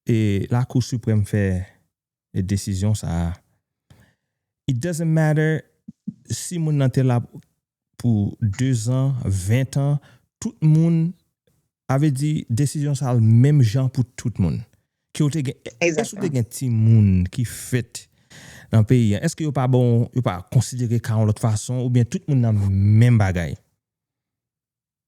e Lakou Siprèm fè e desizyon sa a, it doesn't matter si moun nan te la pou de zan, ven tan, tout moun, a vle di, desizyon sa a menm jan pou tout moun. Ke w te gen, èske w te Exactement. Gen timoun ki fèt nan peyi an? Èske yo pa bon, yo pa konsidere ka yon lòt fason, oubyen tout moun nan menm bagay?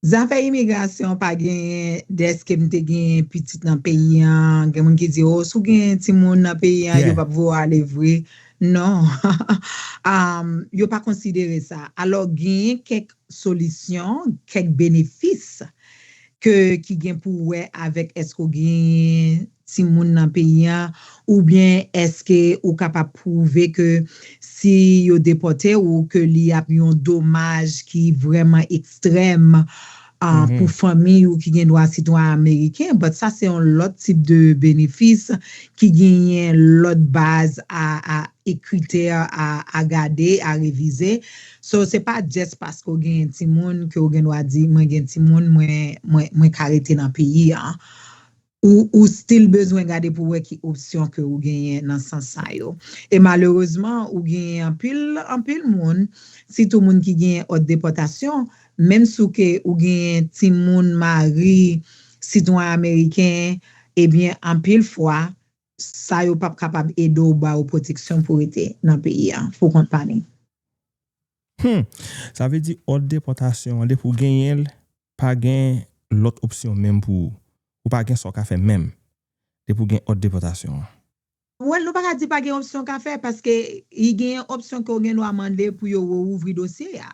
Zafè imigrasyon pa genyen dèske m te gen pitit nan peyi an. Gen moun ki di, oh, si w gen timoun nan peyi an, yo Yeah. p ap voye w ale vre. Non. Um, yo pa konsidere sa. Alò, genyen kèk solisyon, kèk benefis ke, ki gen pou wè avèk èske w genyen timoun nan peyi an, oubyen èske ou kapab pwouve ke si yo depòte w, ke li ap yon domaj ki vrèman ekstrèm, ah, Mhm. Pou fanmi ou ki gen dwa sitwayen ameriken, but sa se yon lòt tip de benefis ki genyen lòt baz a, a, e kritè a, a gade, a revize. So, se pa just paske w genyen timoun ke w gen dwa di, mwen gen timoun, mwen, mwen, mwen ka rete nan peyi an. Ou, ou still bezwen gade pou wè ki opsyon ke ou genyen nan sans sa yo. E malerezman, ou genyen anpil, anpil moun, sitou moun ki genyen òd depòtasyon, menm si w ke ou genyen timoun, mari, sitwayen ameriken, ebyen, anpil fwa, sa yo p ap kapab ede w ba w pwoteksyon pou rete nan peyi a, pou kont pa li. Hmm. Sa vle di òd depòtasyon an, depi w genyen l, pa gen lòt opsyon menm pou ou. Ou pa gen sa w ka fè menm. Depi w gen òd depòtasyon an. Well, nou pa ka di pa gen opsyon ka fè, paske i gen opsyon ke w gen dwa mande pou yo reouvri dosye a.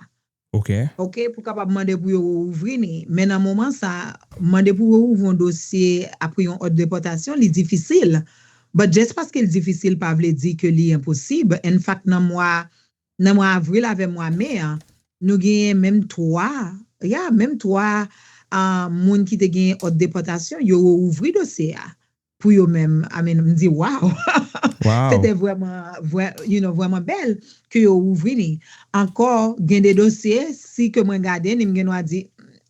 Ok. Ok, pou kapab mande pou yo reouvri ni. Men nan moman sa, mande pou reouvri yon dosye apre yon òd depòtasyon, li difisil. But just paske l difisil pa vle di ke li enposib. In fact, nan mwa, nan mwa avril avè mwa me an, nou genyen menm twa, ya, menm twa ah, moun ki te genyen òd depòtasyon, yo reouvri dosye a pou yo menm. I mean, m di, wow! Wow. Se te vrèman, vrè, you know, vrèman bèl ke yo ouvri ni. Ankò, gen de dosye, si ke mwen gade ni, m gen dwa di,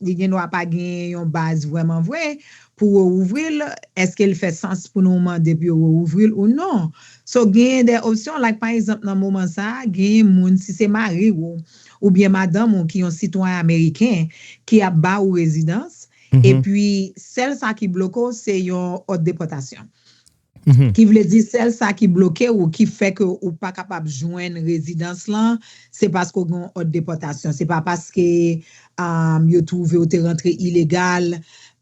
li gen dwa pa gen yon baz vrèman vre pou yo ouvri l. Èske l fè sans pou nou mande pou yo reouvri l ou non? So, genyen de opsyon, like, pa egzanp, nan moman sa, genyen moun, si se mari w, oubyen madanm ou ki yon sitwayen ameriken, ki ap ba ou rezidans, Mhm. epi sèl sa ki bloke w, se yon òd depòtasyon. Mhm. Ki vle di sèl sa ki bloke w, ki fè ke ou pa kapab jwenn rezidans lan, se paske w gen yon òd depòtasyon. Se pa paske um, yo twouve w te rantre ilegal.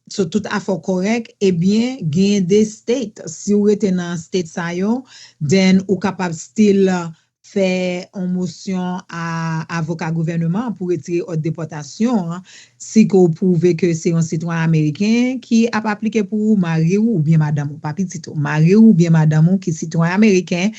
So, tout afè w kòrèk, ebyen, genyen de state. Si w rete nan state sa yo, then ou kapab still uh, fè yon mosyon a avoka gouvènman an pou retire òd depòtasyon an, si ke w pwouve ke se yon sitwayen ameriken ki ap aplike pou ou, mari w oubyen madanm ou, pa pitit ou, mari w oubyen madanm ou ki sitwayen ameriken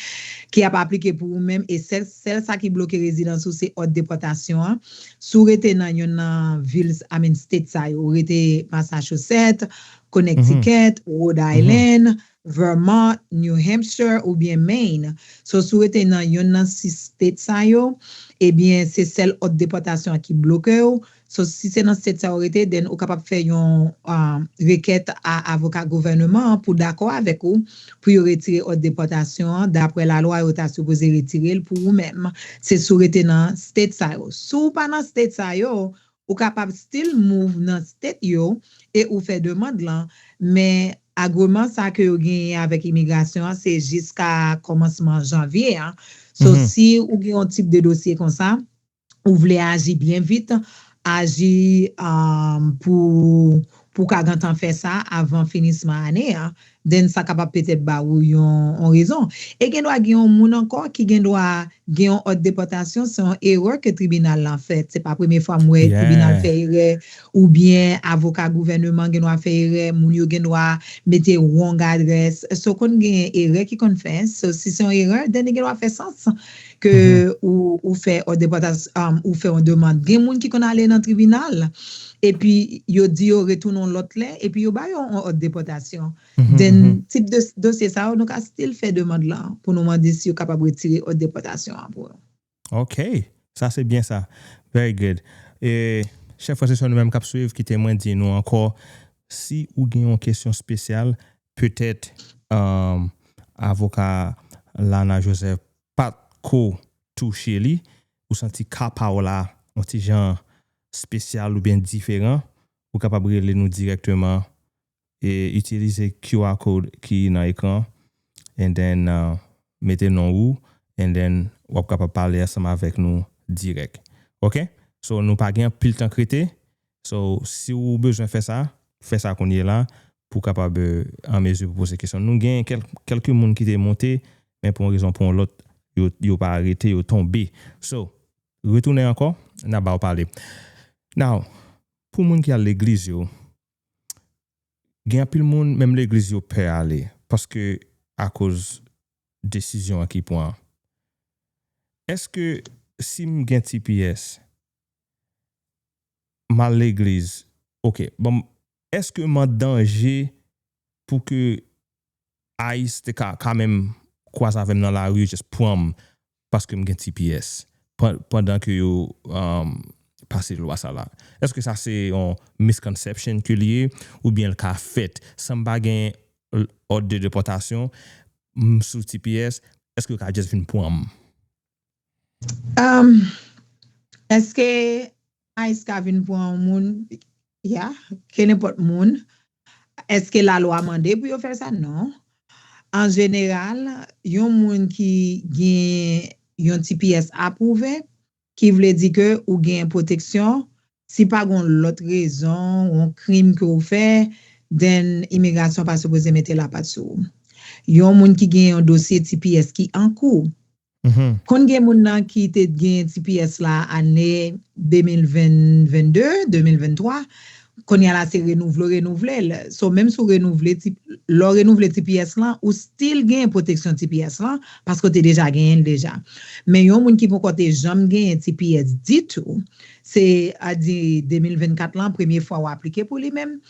ki ap aplike pou ou menm, e sèl, sèl sa ki bloke rezidans ou se òd depòtasyon an. Si w rete nan yonn nan vil, I mean, state sa yo, ou rete Massachusetts, Connecticut, Rhode Island, Vermont, New Hampshire oubyen Maine. So, si w rete nan yonn nan sis state sa yo, ebyen, se sèl òd depòtasyon an ki bloke w. So, si se nan state sa yo rete, then ou kapab fè yon um, rekèt a avoka gouvènman an pou dakò avèk ou, pou yo retire òd depòtasyon an, daprè lalwa, yo ta sipoze retire l pou ou menm. Se si w rete nan state sa yo. Si w pa nan state sa yo, ou kapab still move nan state yo e ou fè demann lan, men agreman sa ke yo genyen avèk imigrasyon an, se jiska kòmansman janvye an. So, si ou gen yon tip de dosye konsa, ou vle aji byen vit, aji um, pou pou ka gentan fè sa avan finisman ane a, then sa kapab petèt ba ou yon, yon rezon. E gen dwa gen yon moun ankò ki gen dwa gen yon òd depòtasyon, se yon erè ke tribinal lan fèt. Se pa premye fwa m wè tribinal fè erè, oubyen avoka gouvèneman gen dwa fè erè, moun yo gen dwa mete wrong adrès. So konn gen erè ki konn fèt. So si se yon erè, then li gen dwa fè sans ke ou, ou fè òd depòtasyon, um, ou fè yon demann. Gen moun ki konn ale nan tribinal, epi yo di yo retounen yon lòt lè, epi yo ba yo yon òd depòtasyon. Then, tip de dosye sa yo, nou ka still fè demann lan pou nou mande si yo kapab retire òd depòtasyon an pou yo. Ok, sa se byen sa. Very good. E chèf fransesyon nou menm k ap swiv, kite mwen di nou ankò, si ou gen yon kesyon espesyal, petèt um, avoka Lana Joseph pa t ko touche li, ou santi ka pa w la yon ti jan espesyal oubyen diferan, ou kapab rele nou dirèkteman e itilize Q R code ki nan ekran, and then uh, mete non ou, and then w ap kapab pale ansanm avèk nou dirèk. Ok? So nou pa gen anpil tan k rete. So si w bezwen fè sa, fè sa kounye la pou w kapab an mezi pou poze kesyon. Nou gen kèlke moun ki te monte, men pou yon rezon pou yon lòt, yo, yo pa rete, yo tonbe. So, retounen ankò, n a ba w pale. Now, pou moun ki al legliz yo, gen anpil moun, menm legliz yo pè ale, paske akoz desizyon an ki pran. Èske si m gen T P S, m al legliz, ok, bon, èske m an danje pou ke ICE te ka, ka menm kwaze avè m nan lari, just pran m paske m gen T P S, pandan ke yo um, pase lwa sa la? Èske sa se yon misconception ke li ye, oubyen l ka fèt san m pa gen òd de depòtasyon, m sou T P S, èske yo ka just vin pran m? Um, èske ICE ka vin pran yon moun? Ya, kenenpòt moun. Èske lalwa mande pou yo fè sa? Non. An jeneral, yon moun ki gen yon T P S apwouve, ki vle di ke ou gen pwoteksyon, si pa gen lòt rezon, yon krim ke ou fè, then imigrasyon pa sipoze mete lapat sou ou. Yon moun ki gen yon dosye T P S ki an kou, Konn gen moun nan ki te gen T P S la ane de mil ven, vennde, de mil venntwa, kounye a la se renouvle, renouvle l. So, menm si w renouvle, lè w renouvle T P S lan, ou still gen pwoteksyon T P S lan, paske w te deja genyen l deja. Men yon moun ki poko te janm genyen T P S ditou, se a di de mil vennkat lan, premye fwa w aplike pou li menm,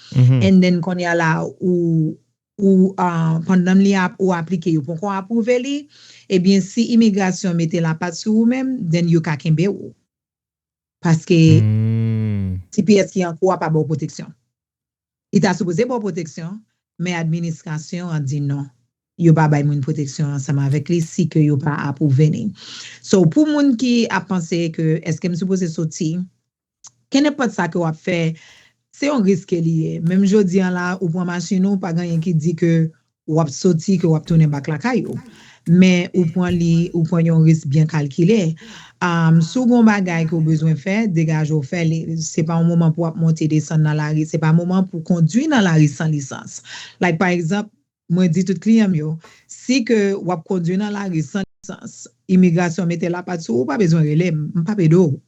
and then kounye a la, ou ou uh, pandan li ap, ou aplike, yo poko apwouve li, ebyen si imigrasyon mete lapat sou ou menm, then yo ka kenbe ou. Paske mm. T P S ki an kou a pa ba w pwoteksyon. Li ta sipoze ba w pwoteksyon, men administrasyon an di non. Yo pa bay moun pwoteksyon ansanm avèk li si ke yo pa apwouve li. So pou moun ki ap panse ke èske m sipoze soti, kenenpòt sa ke w ap fè, se yon risk ke li ye. Menm jodi an la, ou pran machin ou, pa gen anyen ki di ke w ap soti, ke w ap tounen bak lakay ou. Men ou pran li, ou pran yon risk byen kalkile. Um, si w gen yon bagay ke w bezwen fè, degaje w fè li. Se pa yon moman pou w ap monte desann nan lari, se pa moman pou w kondwi nan lari san lisans. Like pa egzanp, mwen di tout kliyan m yo, si ke w ap kondwi nan lari san lisans, imigrasyon mete lapat sou ou, ou pa bezwen rele m, m p ap ede w.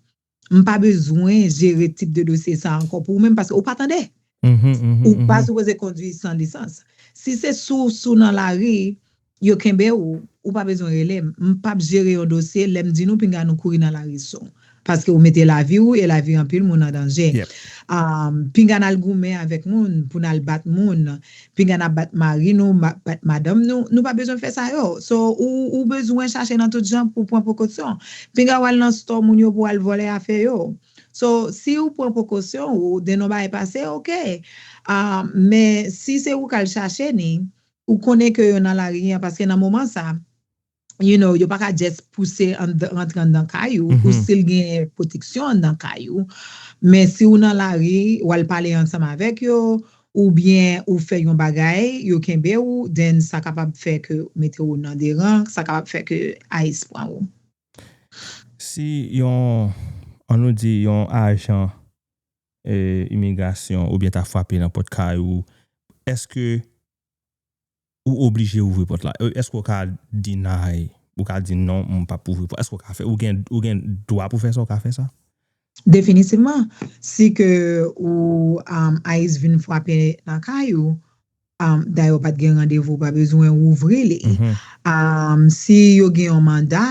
M pa bezwen jere tip de dosye sa ankò pou ou menm paske ou pa tande. Ou pa sipoze kondwi san lisans. Si se sou sou nan lari, yo kenbe ou, ou pa bezwen rele m. M p ap jere yon dosye, lè m di nou pinga nou kouri nan lari sou. Paske ou mete lavi ou e lavi anpil moun an danje. Um, pinga n al goumen avèk moun pou n al bat moun. Pinga n ap bat mari nou, bat madanm nou, nou pa bezwen fè sa yo. So, ou, ou bezwen chache nan tout jan pou pran prekosyon. Pinga w al nan stò moun yo pou w al vòlè afè yo. So, si ou pran prekosyon ou, then yon bagay pase, ok. Uh, men si se ou k al chache ni, ou konnen ke yo nan lari an, paske nan moman sa, you know, yo pa ka just pouse rantre anndan kay ou, ou still gen pwoteksyon anndan kay ou. Men si ou nan lari, w al pale ansanm avèk yo, oubyen ou fè yon bagay, yo kenbe ou, then sa kapab fè ke mete ou nan deran, sa kapab fè ke ICE pran ou. Si yon, an nou di, yon ajan e, imigrasyon oubyen ta frape nan pòt kay ou, èske ou oblije ouvri pòt la? E, èske w ka deny, ou ka di non, m p ap ouvri pòt? Èske w ka fè, ou gen, ou gen dwa pou fè sa, ou ka fè sa? Definitivman. Si ke ou um, ICE vin frape nan kay ou, um, dayè w pa t gen randevou, ou pa bezwen ouvri li. Um, si yo gen yon manda,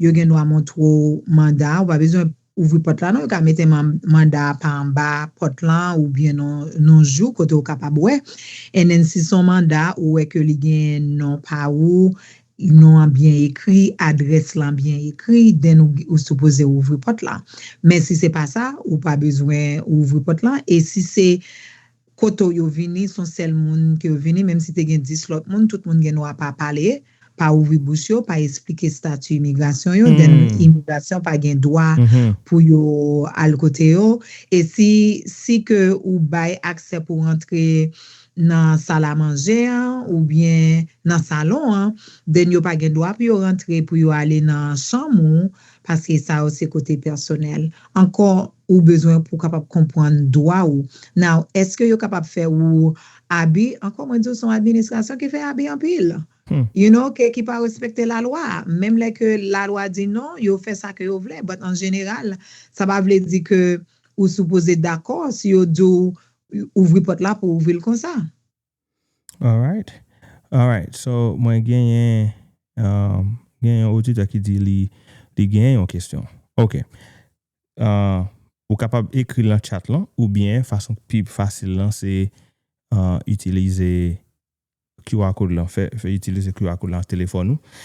yo gen dwa montre w manda, ou pa bezwen ouvri pòt la non, yo ka mete manda pa anba pòt lan oubyen nan jou kote ou kapab wè. And then si se yon manda ou wè ke li gen non pa ou, non an byen ekri, adrès lan byen ekri, then ou, ou sipoze ouvri pòt la. Men si se pa sa, ou pa bezwen ouvri pòt lan. E si se kote yo vini, se yon sèl moun ke yo vini, menm si te gen dis lòt moun, tout moun gen dwa pa pale, pa ouvri bouch yo, pa esplike stati imigrasyon yo, then imigrasyon pa gen dwa pou yo al kote yo. E si, si ke ou bay aksè pou rantre nan sal a manje an oubyen nan salon an, then yo pa gen dwa pou yo rantre, pou yo ale nan chanm ou, paske sa yo se kote pèsonèl. Ankò, ou bezwen pou kapab konprann dwa ou. Now, èske yo kapab fè ou abi? Ankò, mwen di w, se yon administrasyon ki fè abi anpil. You know, ke, ki pa respekte lalwa. Menm lè ke lalwa di non, yo fè sa ke yo vle. But an jeneral, sa pa vle di ke ou sipoze dakò si yo di w ouvri pòt la pou ouvri l konsa. Alright. Alright. So, mwen genyen, um, genyen yon oditè ki di li, li genyen yon kesyon. Ok. Uh, ou kapab ekri l nan chat lan, oubyen fason pi fasil lan, se uh, itilize QR code lan, fè, fè itilize QR code lan telefòn ou.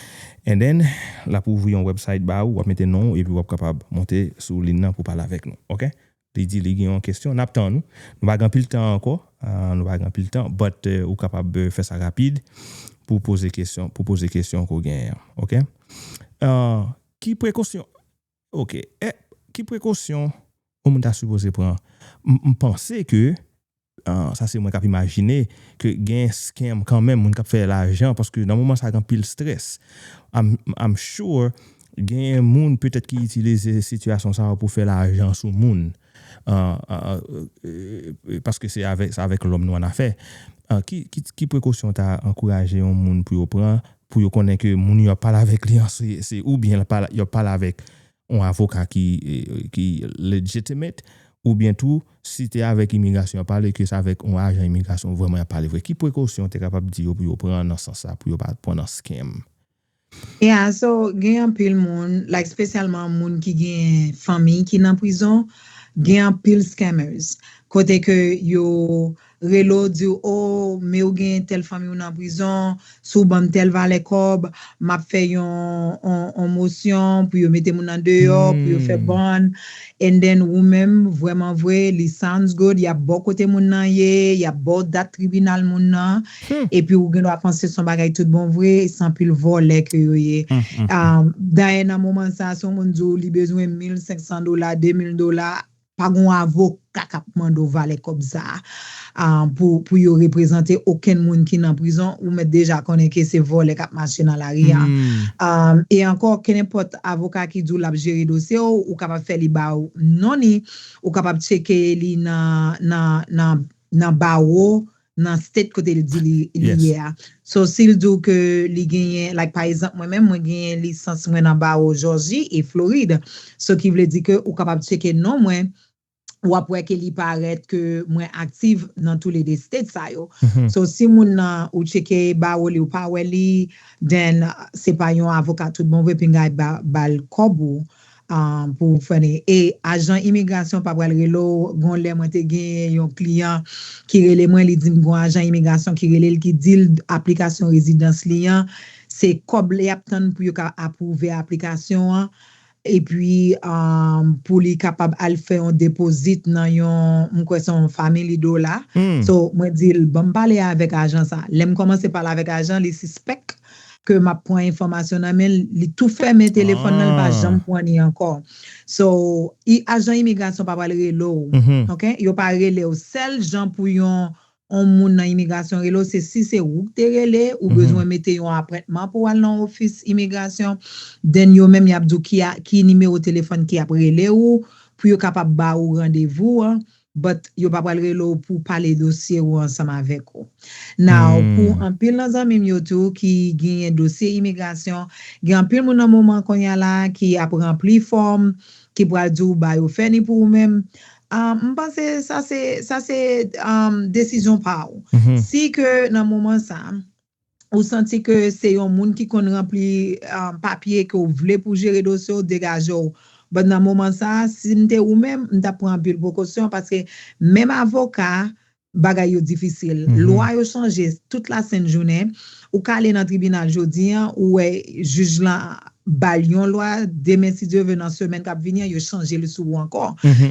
And then, l ap ouvri yon website ba ou, w ap mete non ou, epi w ap kapab monte sou liy nan pou pale avèk nou. Ok? Li di li gen yon kesyon, n ap tann ou. Nou pa gen anpil tan ankò, uh, nou pa gen anpil tan, but uh, ou kapab uh, fè sa rapid pou poze kesyon, pou poze kesyon ke w genyen an. Ok? Uh, ki prekosyon, ok, eh, ki prekosyon yon moun ta sipoze pran? M, m panse ke, uh, sa se mwen k ap imajine, ke gen scam kanmenm, moun k ap fè lajan, paske nan moman sa gen anpil strès. I'm, I'm sure genyen moun petèt ki itilize sitiyasyon sa yo pou fè lajan sou moun. Uh, uh, uh, paske se avèk, se avèk lòm nou an afè. Uh, ki, ki, ki prekosyon ta ankouraje yon moun pou yo pran, pou yo konnen ke moun yo ap pale avèk li an, se, se oubyen yo ap pale avèk yon avoka ki, eh, ki legitimate, oubyen tou, si te avèk imigrasyon ap pale, ke se avèk yon ajan imigrasyon vrèman y ap pale vre. Ki prekosyon w te kapab di yo pou yo pran nan sans sa, pou yo pa pran nan scam? Yeah, so, gen anpil moun, like, espesyalman moun ki gen fanmi ki nan prizon, gen anpil scammers. Kote ke yo rele w, di w, oh, men ou gen tèl fanmi w nan prizon, si w ban m tèl valè kòb, m ap fè yon, yon, yon mosyon pou yo mete moun nan deyò, pou yo fè bond. And then ou menm, vrèman vre, li sounds good, y ap ba w kote moun nan ye, y ap ba w dat tribinal moun nan, epi ou gen dwa panse se yon bagay tout bon vre, se anpil vòlè ke yo ye. Um, dayè nan moman sa, si yon moun di w li bezwen mil senk san dola, de mil dola, pa gen yon avoka k ap mande w valè kòb sa a, ah, pou, pou yo reprezante okenn moun ki nan prizon, ou mèt deja konnen ke se vòlè k ap mache nan lari a. Ah, e ankò, kenenpòt avoka ki di w l ap jere dosye w, ou kapab fè li ba w non li, ou kapab tcheke li nan, nan, nan, nan bawo, nan state kote li di li, li ye a. So, si l di w ke li genyen, like, pa egzanp, mwen menm, mwen genyen lisans mwen nan bawo Jòji e Florid. So, ki vle di ke ou kapab tcheke non mwen, w ap wè ke li parèt ke mwen aktif nan toulede state sa yo. So, si moun nan, ou tcheke bawo li, ou pa wè li, then, uh, se pa yon avoka tout bon vre, pinga ba, ba l kòb ou. Ah, pou fè ni. E ajan imigrasyon pa pral rele w. Gon lè mwen te gen yon kliyan ki rele mwen, li di m gon ajan imigrasyon ki rele l, ki di l aplikasyon rezidans li an, se kòb li ap tann pou yo ka apwouve aplikasyon an. Epi, um, pou li kapab al fè yon depozit nan yon, m kwè se yon family dola. So, mwen di l, ban m pale avèk ajan sa. Lè m kòmanse pale avèk ajan, li sispèk. ke m ap pran enfòmasyon nan men l, li tou fèmen telefòn nan, li pa janm pran ni ankò. So, i, ajan imigrasyon pa pral rele w. Ok? Yo pa rele w. Sèl jan pou yon, yon moun nan imigrasyon rele w, se si se ou k te rele, ou bezwen mete yon apwentman pou w al nan ofis imigrasyon, then yo menm y ap di w ki, a, ki nimewo telefòn ki ap rele w, pou yo kapab ba ou randevou an. But yo pa pral rele w pou pale dosye ou ansanm avèk ou. Now, pou anpil nan zanmi m yo tou ki genyen dosye imigrasyon, gen anpil moun nan moman kounye a la ki ap ranpli fòm, ki pral di w ba yo fè ni pou ou menm. Ah, m panse sa se, sa se, um, desizyon pa w. Si ke nan moman sa, ou santi ke se yon moun ki konn ranpli, ah, papye ke w vle pou jere dosye w, degaje w. But nan moman sa, si m te ou menm, m t ap pran anpil prekosyon paske menm avoka, bagay yo difisil. Lwa yo chanje tout lasent jounen. Ou ka ale nan tribinal jodi an, ou wè jij lan ba l yon lwa, demen, si Dye vle, nan semèn k ap vini an, yo chanje l sou ou ankò.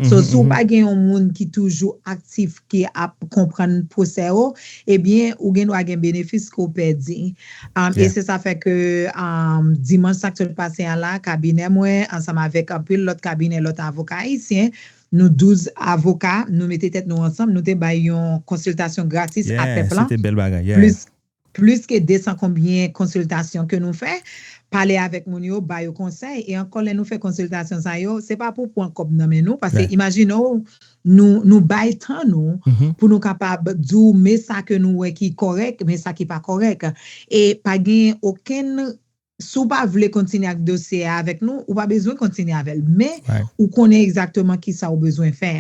So, si w pa gen yon moun ki toujou aktif, ki ap konprann pwosè yo, ebyen, ou gen dwa gen benefis ke w pèdi. Um, e se sa fè ke, um, dimanch sa k sot pase a la, kabinè mwen, ansanm avèk anpil lòt kabinè, lòt avoka ayisyen, nou douz avoka, nou mete tèt nou ansanm, nou te bay yon konsiltasyon gratis a pèp lan. Plis, plis ke de san konbyen konsiltasyon ke nou fè, pale avèk moun yo, ba yo konsèy, e ankò lè nou fè konsiltasyon sa yo, se pa pou pran kòb nan men nou, paske imajine w, nou, nou bay tan nou pou nou kapab di w, men sa ke nou wè ki kòrèk, men sa ki pa kòrèk. E pa gen okenn, si w pa vle kontinye ak dosye a avèk nou, ou pa bezwen kontinye avè l. Men, ou konnen egzakteman ki sa w bezwen fè.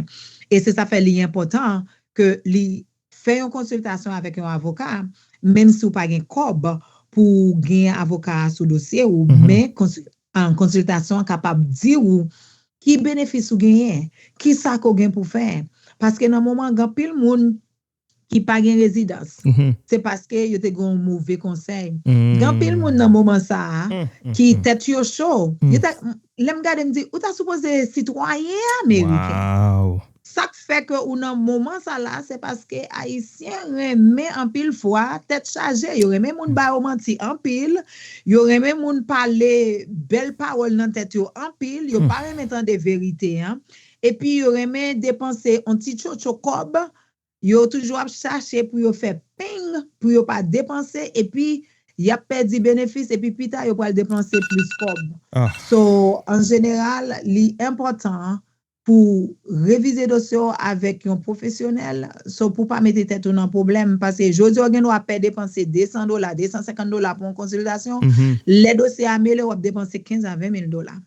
E se sa fè li enpòtan ke li fè yon konsiltasyon avèk yon avoka, menm si w pa gen kòb pou w gen avoka a sou dosye ou, men konsil-, an, konsiltasyon an kapab di w ki benefis ou genyen, ki sa ke w gen pou fè. Paske nan moman, gen anpil moun ki pa gen rezidans, se paske yo te gen yon move konsèy. Gen anpil moun nan moman sa a ki tèt yo cho. Yo ta, lè m gade, m di, ou ta sipoze sitwayen ameriken. Sa k fè ke ou nan moman sa la, se paske Ayisyen renmen anpil fwa tèt chaje. Yo renmen moun ba yo manti anpil. Yo renmen moun pale bèl pawòl nan tèt yo anpil. Yo pa renmen tande verite an. Epi yo renmen depanse on ti tchotcho kòb. Yo toujou ap chache pou yo fè ping, pou yo pa depanse. Epi y ap pèdi benefis. Epi pita, yo pral depanse plis kòb. So, an jeneral, li enpòtan pou revize dosye w avèk yon pwofesyonèl, so pou pa mete tèt ou nan pwoblèm, paske jodi a w gen dwa pè depanse de san dola, de san senkant dola pou yon konsiltasyon, lè dosye a mele, w ap depanse kenz a ven mil dola.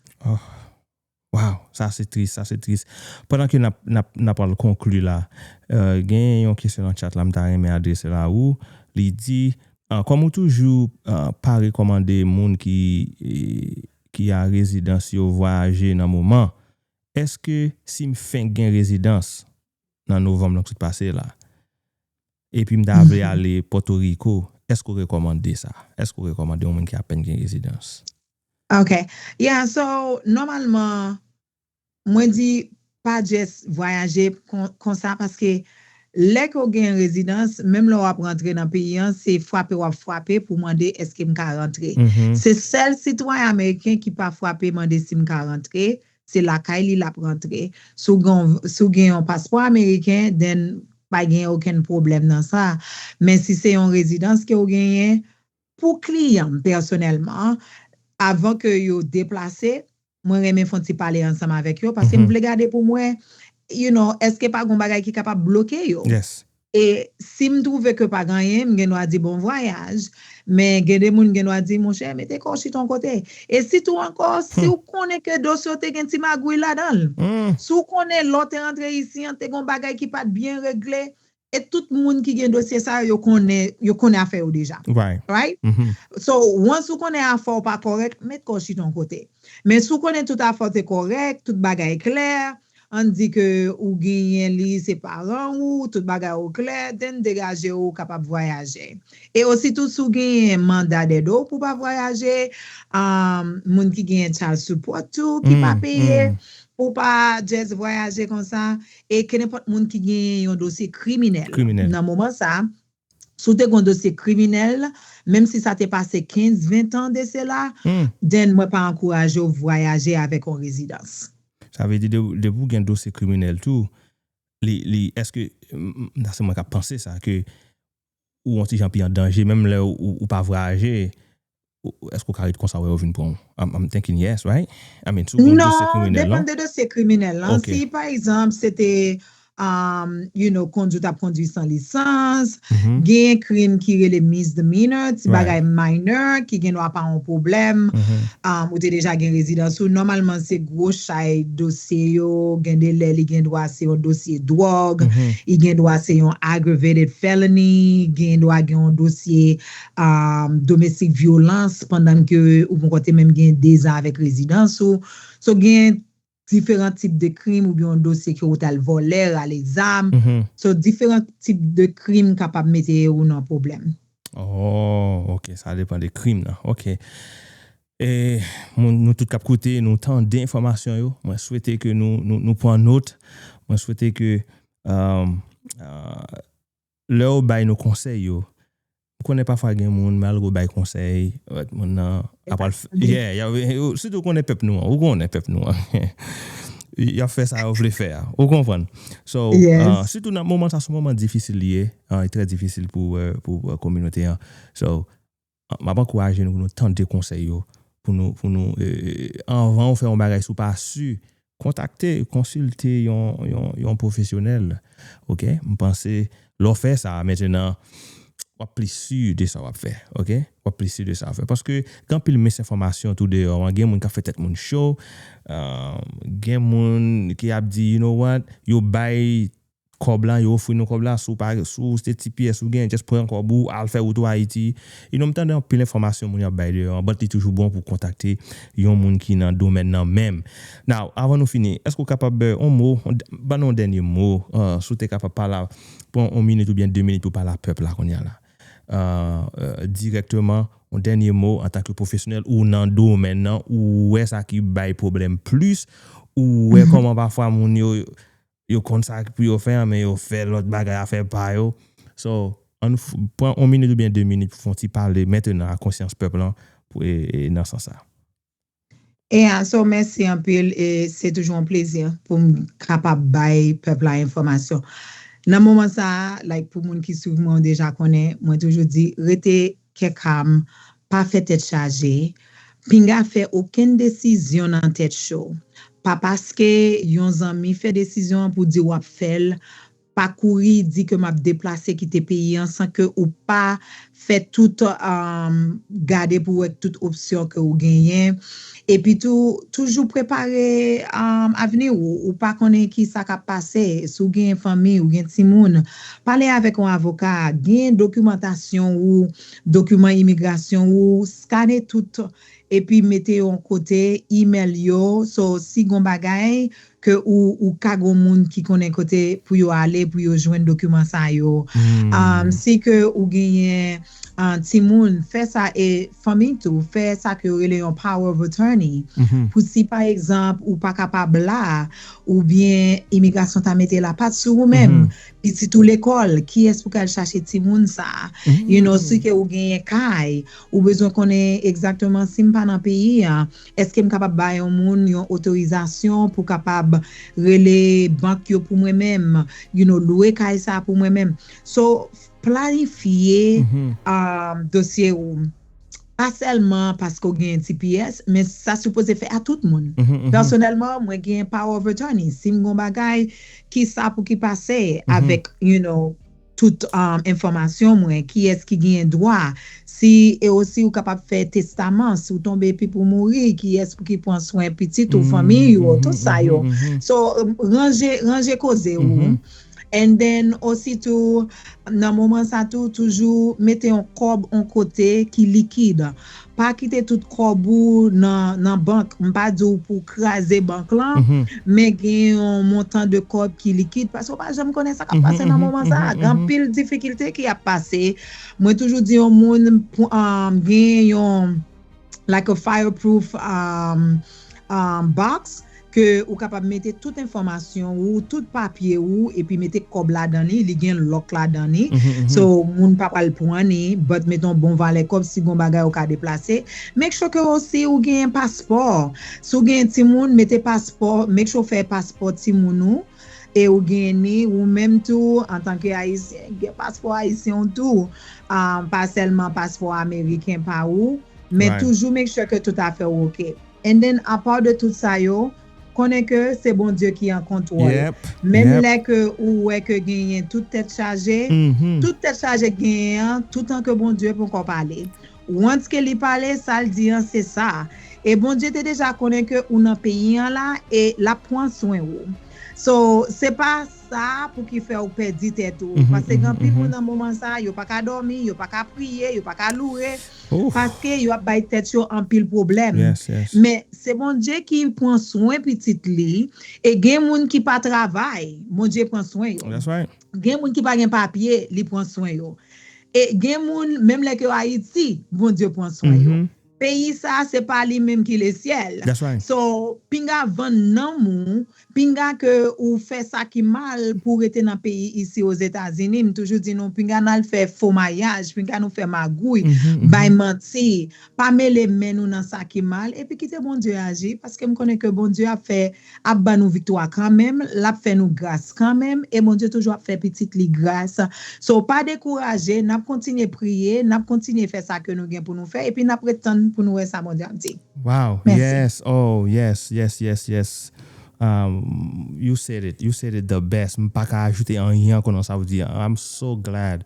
Wow, sa se tris, sa se tris. Pandan ke n ap, n ap, n ap pral konkli la, euh, gen yon kesyon nan chat la, m ta renmen adrese l a ou. Li di, euh, kòm ou toujou, euh, pa rekòmande moun ki, eh, ki a rezidans yo vwayaje nan moman, èske si m fenk gen rezidans nan novanm nan k sot pase la, epi m ta vle ale Pòtoriko, èske w rekòmande sa? Èske w rekòmande yon moun ki apèn gen rezidans? Ok. Yeah, so, nòmalman, mwen di pa just vwayaje kon, konsa, paske lè ke w gen rezidans, menm lè w ap rantre nan peyi an, se frape w ap frape pou mande èske m ka rantre. Se sèl sitwayen ameriken ki pa frape mande si m ka rantre, se lakay li l ap rantre. Si w gen, si w gen yon paspò ameriken, then pa gen okenn pwoblèm nan sa. Men si se yon rezidans ke w genyen, pou kliyan m pèsonèlman, avan ke yo deplase, mwen renmen fè yon ti pale ansanm avèk yo, paske m vle gade pou m wè, you know, èske pa gen bagay ki kapab bloke yo. E si m twouve ke pa gen anyen, m gen dwa di bon vwayaj, men gen de moun gen dwa di, monchè, mete kò w chita yon kote. E sitou ankò, si w konnen ke dosye w te gen ti magouy ladan l, si w konnen lè w te rantre isi an, te gen yon bagay ki pa t byen regle, e tout moun ki gen dosye sa yo, yo konnen, yo konnen afè yo deja. Right? So, once ou konnen afè w pa kòrèk, met kò w chita yon kote. Men si w konnen tout afè w te kòrèk, tout bagay klè, ann di ke ou genyen li, se paran ou, tout bagay ou klè, then degaje w, ou kapab vwayaje. E ositou, si w genyen manda dèdo pou pa vwayaje, um, moun ki genyen child support tou, ki pa peye, pou pa just vwayaje konsa, e kenenpòt moun ki genyen yon dosye kriminèl. Nan moman sa, Si w te gen yon dosye kriminèl, menm si sa te pase kenz, ven tan de sela, then mwen pa ankouraje w vwayaje avèk yon rezidans. Sa vle di, depi w gen dosye kriminèl tou, li, li, èske, m- m- nan se mwen k ap panse sa, ke ou yon ti jan pi an danje, menm lè ou, ou pa vwayaje, ou- èske w ka ret konsa wè yo vin pran w? I'm, I'm thinking yes, right? I mean, si w gen yon dosye Non, kriminèl, depann non? de dosye kriminèl lan. Ok. Si, pa egzanp, se te, um, you know, kondwit ap kondwi san lisans, Mhm. gen krim ki rele misdemeanor, ti Right. bagay minor, ki gen dwa pa yon pwoblèm, Mhm. um, ou te deja gen rezidans ou. Nòmalman, se gwo chay dosye yo, gen de lè li gen dwa se yon dosye dwòg, Mhm. li gen dwa se yon aggravated felony, gen dwa gen yon dosye um, domestic violence pandan ke ou poko te menm gen de zan avèk rezidans ou. So, gen diferan tip de krim oubyen yon dosye ke ou t al vòlè, rale zam. Mhm. So, diferan tip de krim kapab mete ou nan pwoblèm. Oh, ok, sa depann de krim nan. Ok. E, moun, nou tout k ap koute, nou tande enfòmasyon yo. Mwen swete ke nou, nou, nou pran nòt. Mwen swete ke, um, uh, lè yo bay nou konsèy yo, m konnen pafwa gen moun, malgre w bay konsèy, euh, moun nan ap pral f- yeah, y ap- yo- sitou w konnen pèp nou an, ou konnen pèp nou an. Y ap fè sa yo vle fè a, ou konprann? So, Yes. uh, sitou nan moman sa, se yon moman difisil li ye, uh, e trè difisil pou, euh, pou, euh, kominote an. So, m ap ankouraje nou pou nou tande konsèy yo, pou nou, pou nou, euh, anvan w fè yon bagay, si w pa si, kontakte, konsilte yon, yon, yon pwofesyonèl. Ok? M panse, lè w fè sa, mentenan, w ap pli si de sa w ap fè. Ok? W ap pli si de sa w ap fè. Paske, gen anpil misenfòmasyon tou deyò an. Gen moun k ap fè tèt moun cho. Euh, gen moun ki ap di, you know what? Yo bay kòb la, yo ofri nou kòb la, si w pa, si w se T P S ou gen, just pran kòb ou, al fè wout ou Ayiti. You know, m tande anpil enfòmasyon moun y ap bay deyò an, but li toujou bon pou kontakte yon moun ki nan domèn nan menm. Now, avan nou fini, èske w kapab, euh, yon mo, yon d- ban nou yon dènye mo, euh, si w te kapab pale, pran yon minit oubyen de minit pou pale a pèp la kounye a la? Euh, euh, dirèkteman, yon dènye mo antanke pwofesyonèl ou nan domèn nan, ou wè sa ki bay pwoblèm plis, ou wè kòman pafwa moun yo, yo konn sa pou yo fè an, men yo fè lòt bagay afè pa yo. So, ann f- pran yon minit oubyen de minit pou fè yon ti pale mentenan a konsyans pèp lan pou, e, e, nan sans sa. E a, so, mèsi anpil, e se toujou yon plezi pou m kapab bay pèp la enfòmasyon. Nan moman sa a, like, pou moun ki swiv mwen, yo deja konnen, mwen toujou di, rete kè kam, pa fè tèt chaje, pinga fè okenn desizyon nan tèt cho. Pa paske yon zanmi fè desizyon an pou di w ap fè l, pa kouri di ke m ap deplase kite peyi an san ke ou pa fè tout, um, gade pou wè tout opsyon ke ou genyen. Epi tou, toujou prepare, um, avni ou. Ou pa konnen ki sa k ap pase. Si w gen fanmi, ou gen timoun, pale avèk yon avoka, gen dokimantasyon ou, dokiman imigrasyon ou, skane tout, epi mete yo yon kote, imèl yo. So, si gon bagay, ke ou, ou ka gon moun ki konnen kote pou yo ale, pou yo jwenn dokiman sa yo. Um, si ke ou genyen, uh, timoun, fè sa, e fanmi tou, fè sa ke yo rele yon power of attorney. Pou si, pa egzanp, ou pa kapab la, oubyen imigrasyon ta mete lapat sou ou menm, pitit ou lekòl, kiyès pou ka al chache timoun sa? You know, si ke ou genyen kay, ou bezwen konnen egzakteman si m pa nan peyi an, èske m kapab bay yon moun yon otorizasyon pou kapab rele bank yo pou mwen menm, you know, lwe kay sa pou mwen menm? So, planifye, um, dosye ou. Pa sèlman paske w gen T P S, men sa sipoze fè a tout moun. Pèsonèlman, mwen gen power of attorney. Si m gon bagay, ki sa pou ki pase avèk, you know, tout, um, enfòmasyon mwen, kiyès ki genyen dwa. Si, e osi ou kapab fè testaman, si w tonbe epi pou mouri, kiyès pou ki pran swen pitit ou, fanmi ou, tout sa yo. So, um, ranje, ranje koze ou. And then, osi tou, nan moman sa tou, toujou mete yon kòb yon kote ki likid. Pa kite tout kòb ou nan, nan bank. M pa di w pou kraze bank lan, men gen yon montan de kòb ki likid, paske w pa janm konnen sa k ap pase nan moman sa a. Gen anpil difikilte ki ap pase. Mwen toujou di yon moun pou, um, gen yon, like a fireproof, um, um, box, ke ou kapab mete tout enfòmasyon ou, tout papye ou, epi mete kòb ladan li, li gen lòk ladan li. So, moun pa pral pran ni, but mete yon bon valè kòb, si gon bagay ou ka deplase. Make sure ke osi ou gen paspò. Si w gen timoun, mete paspò, make sure w fè paspò timoun ou, e ou gen ni, ou menm tou, antanke Ayisyen, gen paspò ayisyen w tou, ah, pa sèlman paspò ameriken pa ou, men toujou make sure ke tout afè w oke. And then, apa de tout sa yo, konnen ke se Bondye ki an kontwòl. Menm lè ke ou wè ke genyen tout tèt chaje, tout tèt chaje genyen an, toutan ke Bondye poko pale. Once ke li pale, sa l di an, se sa. E Bondye te deja konnen ke ou nan peyi an la, e l ap pran swen ou. So, se pa sa pou ki fè ou pèdi tèt ou. Paske gen anpil moun nan moman sa, yo pa ka dòmi, yo pa ka priye, yo pa ka loure, paske yo ap bay tèt yo anpil pwoblèm. Men se Bondye ki pran swen pitit li, e gen moun ki pa travay, Bondye pran swen yo. Gen moun ki pa gen papye, li pran swen yo. E gen moun, menm lè ke yo Ayiti, Bondye pran swen yo. Peyi sa, se pa li menm ki lesyèl. So, pinga vann nanm ou, pinga ke ou fè sa ki mal pou w rete nan peyi isi Ozetazini. M toujou di nou, pinga n al fè fo mayaj, pinga nou fè magouy, bay manti, pa mele men nou nan sa ki mal, epi kite Bondye aji, paske m konnen ke Bondye ap fè ap ban nou viktwa kanmenm, l ap fè nou gras kanmenm, e Bondye toujou ap fè pitit li gras. So, pa dekouraje, n ap kontinye priye, n ap kontinye fè sa ke nou gen pou nou fè, epi n ap ret tann pou nou wè sa Bondye ap di. Wow, yes, oh, yes, yes, yes, yes. Um, you said it, you said it the best. M pa ka ajoute anyen ankò nan sa w di an. I'm so glad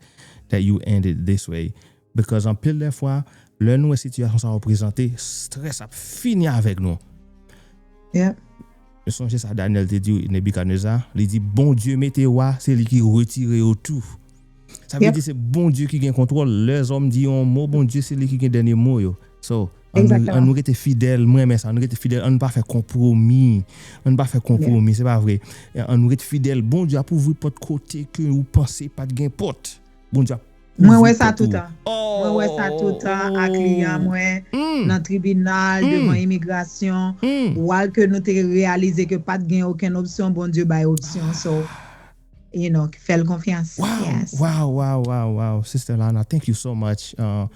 that you ended this way. Because anpil de fwa, lè nou wè sitiyasyon sa yo prezante, strès ap fini avèk nou. Yep. Nou sonje sa Daniel te di Nebikadneza, li di, Bondye mete wa, se li ki retire yo tou. Sa vle di se Bondye ki gen kontwòl. Lèzòm di yon mo, Bondye se li ki gen dènye mo yo. So, ann nou, ann nou rete fidèl, mwen renmen sa, ann nou rete fidèl, ann nou pa fè konpwomi. Ann nou pa fè konpwomi, se pa vre. Ann nou rete fidèl, Bondye ap ouvri pòt kote ke ou panse pa t gen pòt. Bondye ap Mwen wè sa toutan. Mwen wè sa toutan ak kliyan mwen nan tribinal, devan imigrasyon. While ke nou te reyalize ke pa t gen okenn opsyon, Bondye bay opsyon. So, you know, fè l konfyans. Wow, wow, wow, wow, wow. Sister Lana, thank you so much. Uh,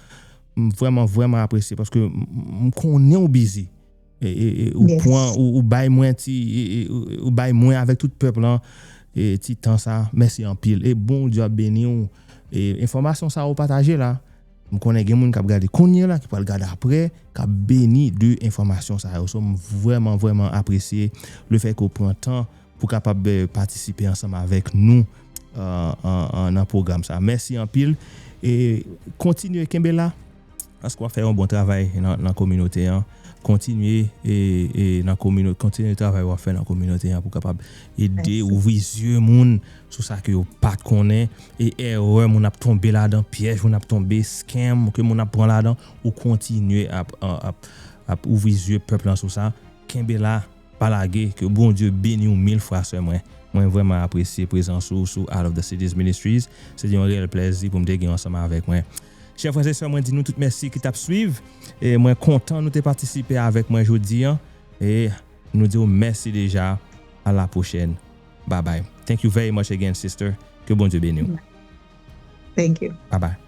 m vrèman, vrèman apresye paske m, m konnen w busy. E, e, e, ou pran, ou, ou bay mwen ti, e, e, ou, ou bay mwen avèk tout pèp lan, e, ti tan sa, mèsi anpil. E Bondye ap beni w. E enfòmasyon sa ou pataje la, m konnen gen moun k ap gade kounye la, ki pral gade apre, k ap beni de enfòmasyon sa yo. So, m vrèman, vrèman apresye le fè ke w pran tan pou kapab, eh, patisipe ansanm avèk nou, eh, an, an, nan pwogram sa. Mèsi anpil. E kontinye kenbe la. Paske w ap fè yon bon travay nan, nan kominote an. Kontinye, e, e, nan komino-, kontinye travay w ap fè nan kominote an pou kapab ede ouvri zye moun sou sa ke yo pa t konnen, e erè moun ap tonbe ladan, pyèj moun ap tonbe, scam ke moun ap pran ladan, ou kontinye ap, ap, ap ouvri zye pèp lan sou sa. Kenbe la, pa lage, ke Bondye beni w mil fwa, sè mwen. Mwen vrèman apresye prezans ou sou Out of the Cities Ministries. Se te yon reyèl plèzi pou m te gen w ansanm avèk mwen. Chè frè e sè, mwen di nou tout mèsi ki t ap swiv. E mwen kontan nou te patisipe avèk mwen jodi an. E nou di w mèsi deja. A la pwochèn. Bye bye. Thank you very much again, sister. Ke Bondye beni w. Thank you. Bye bye.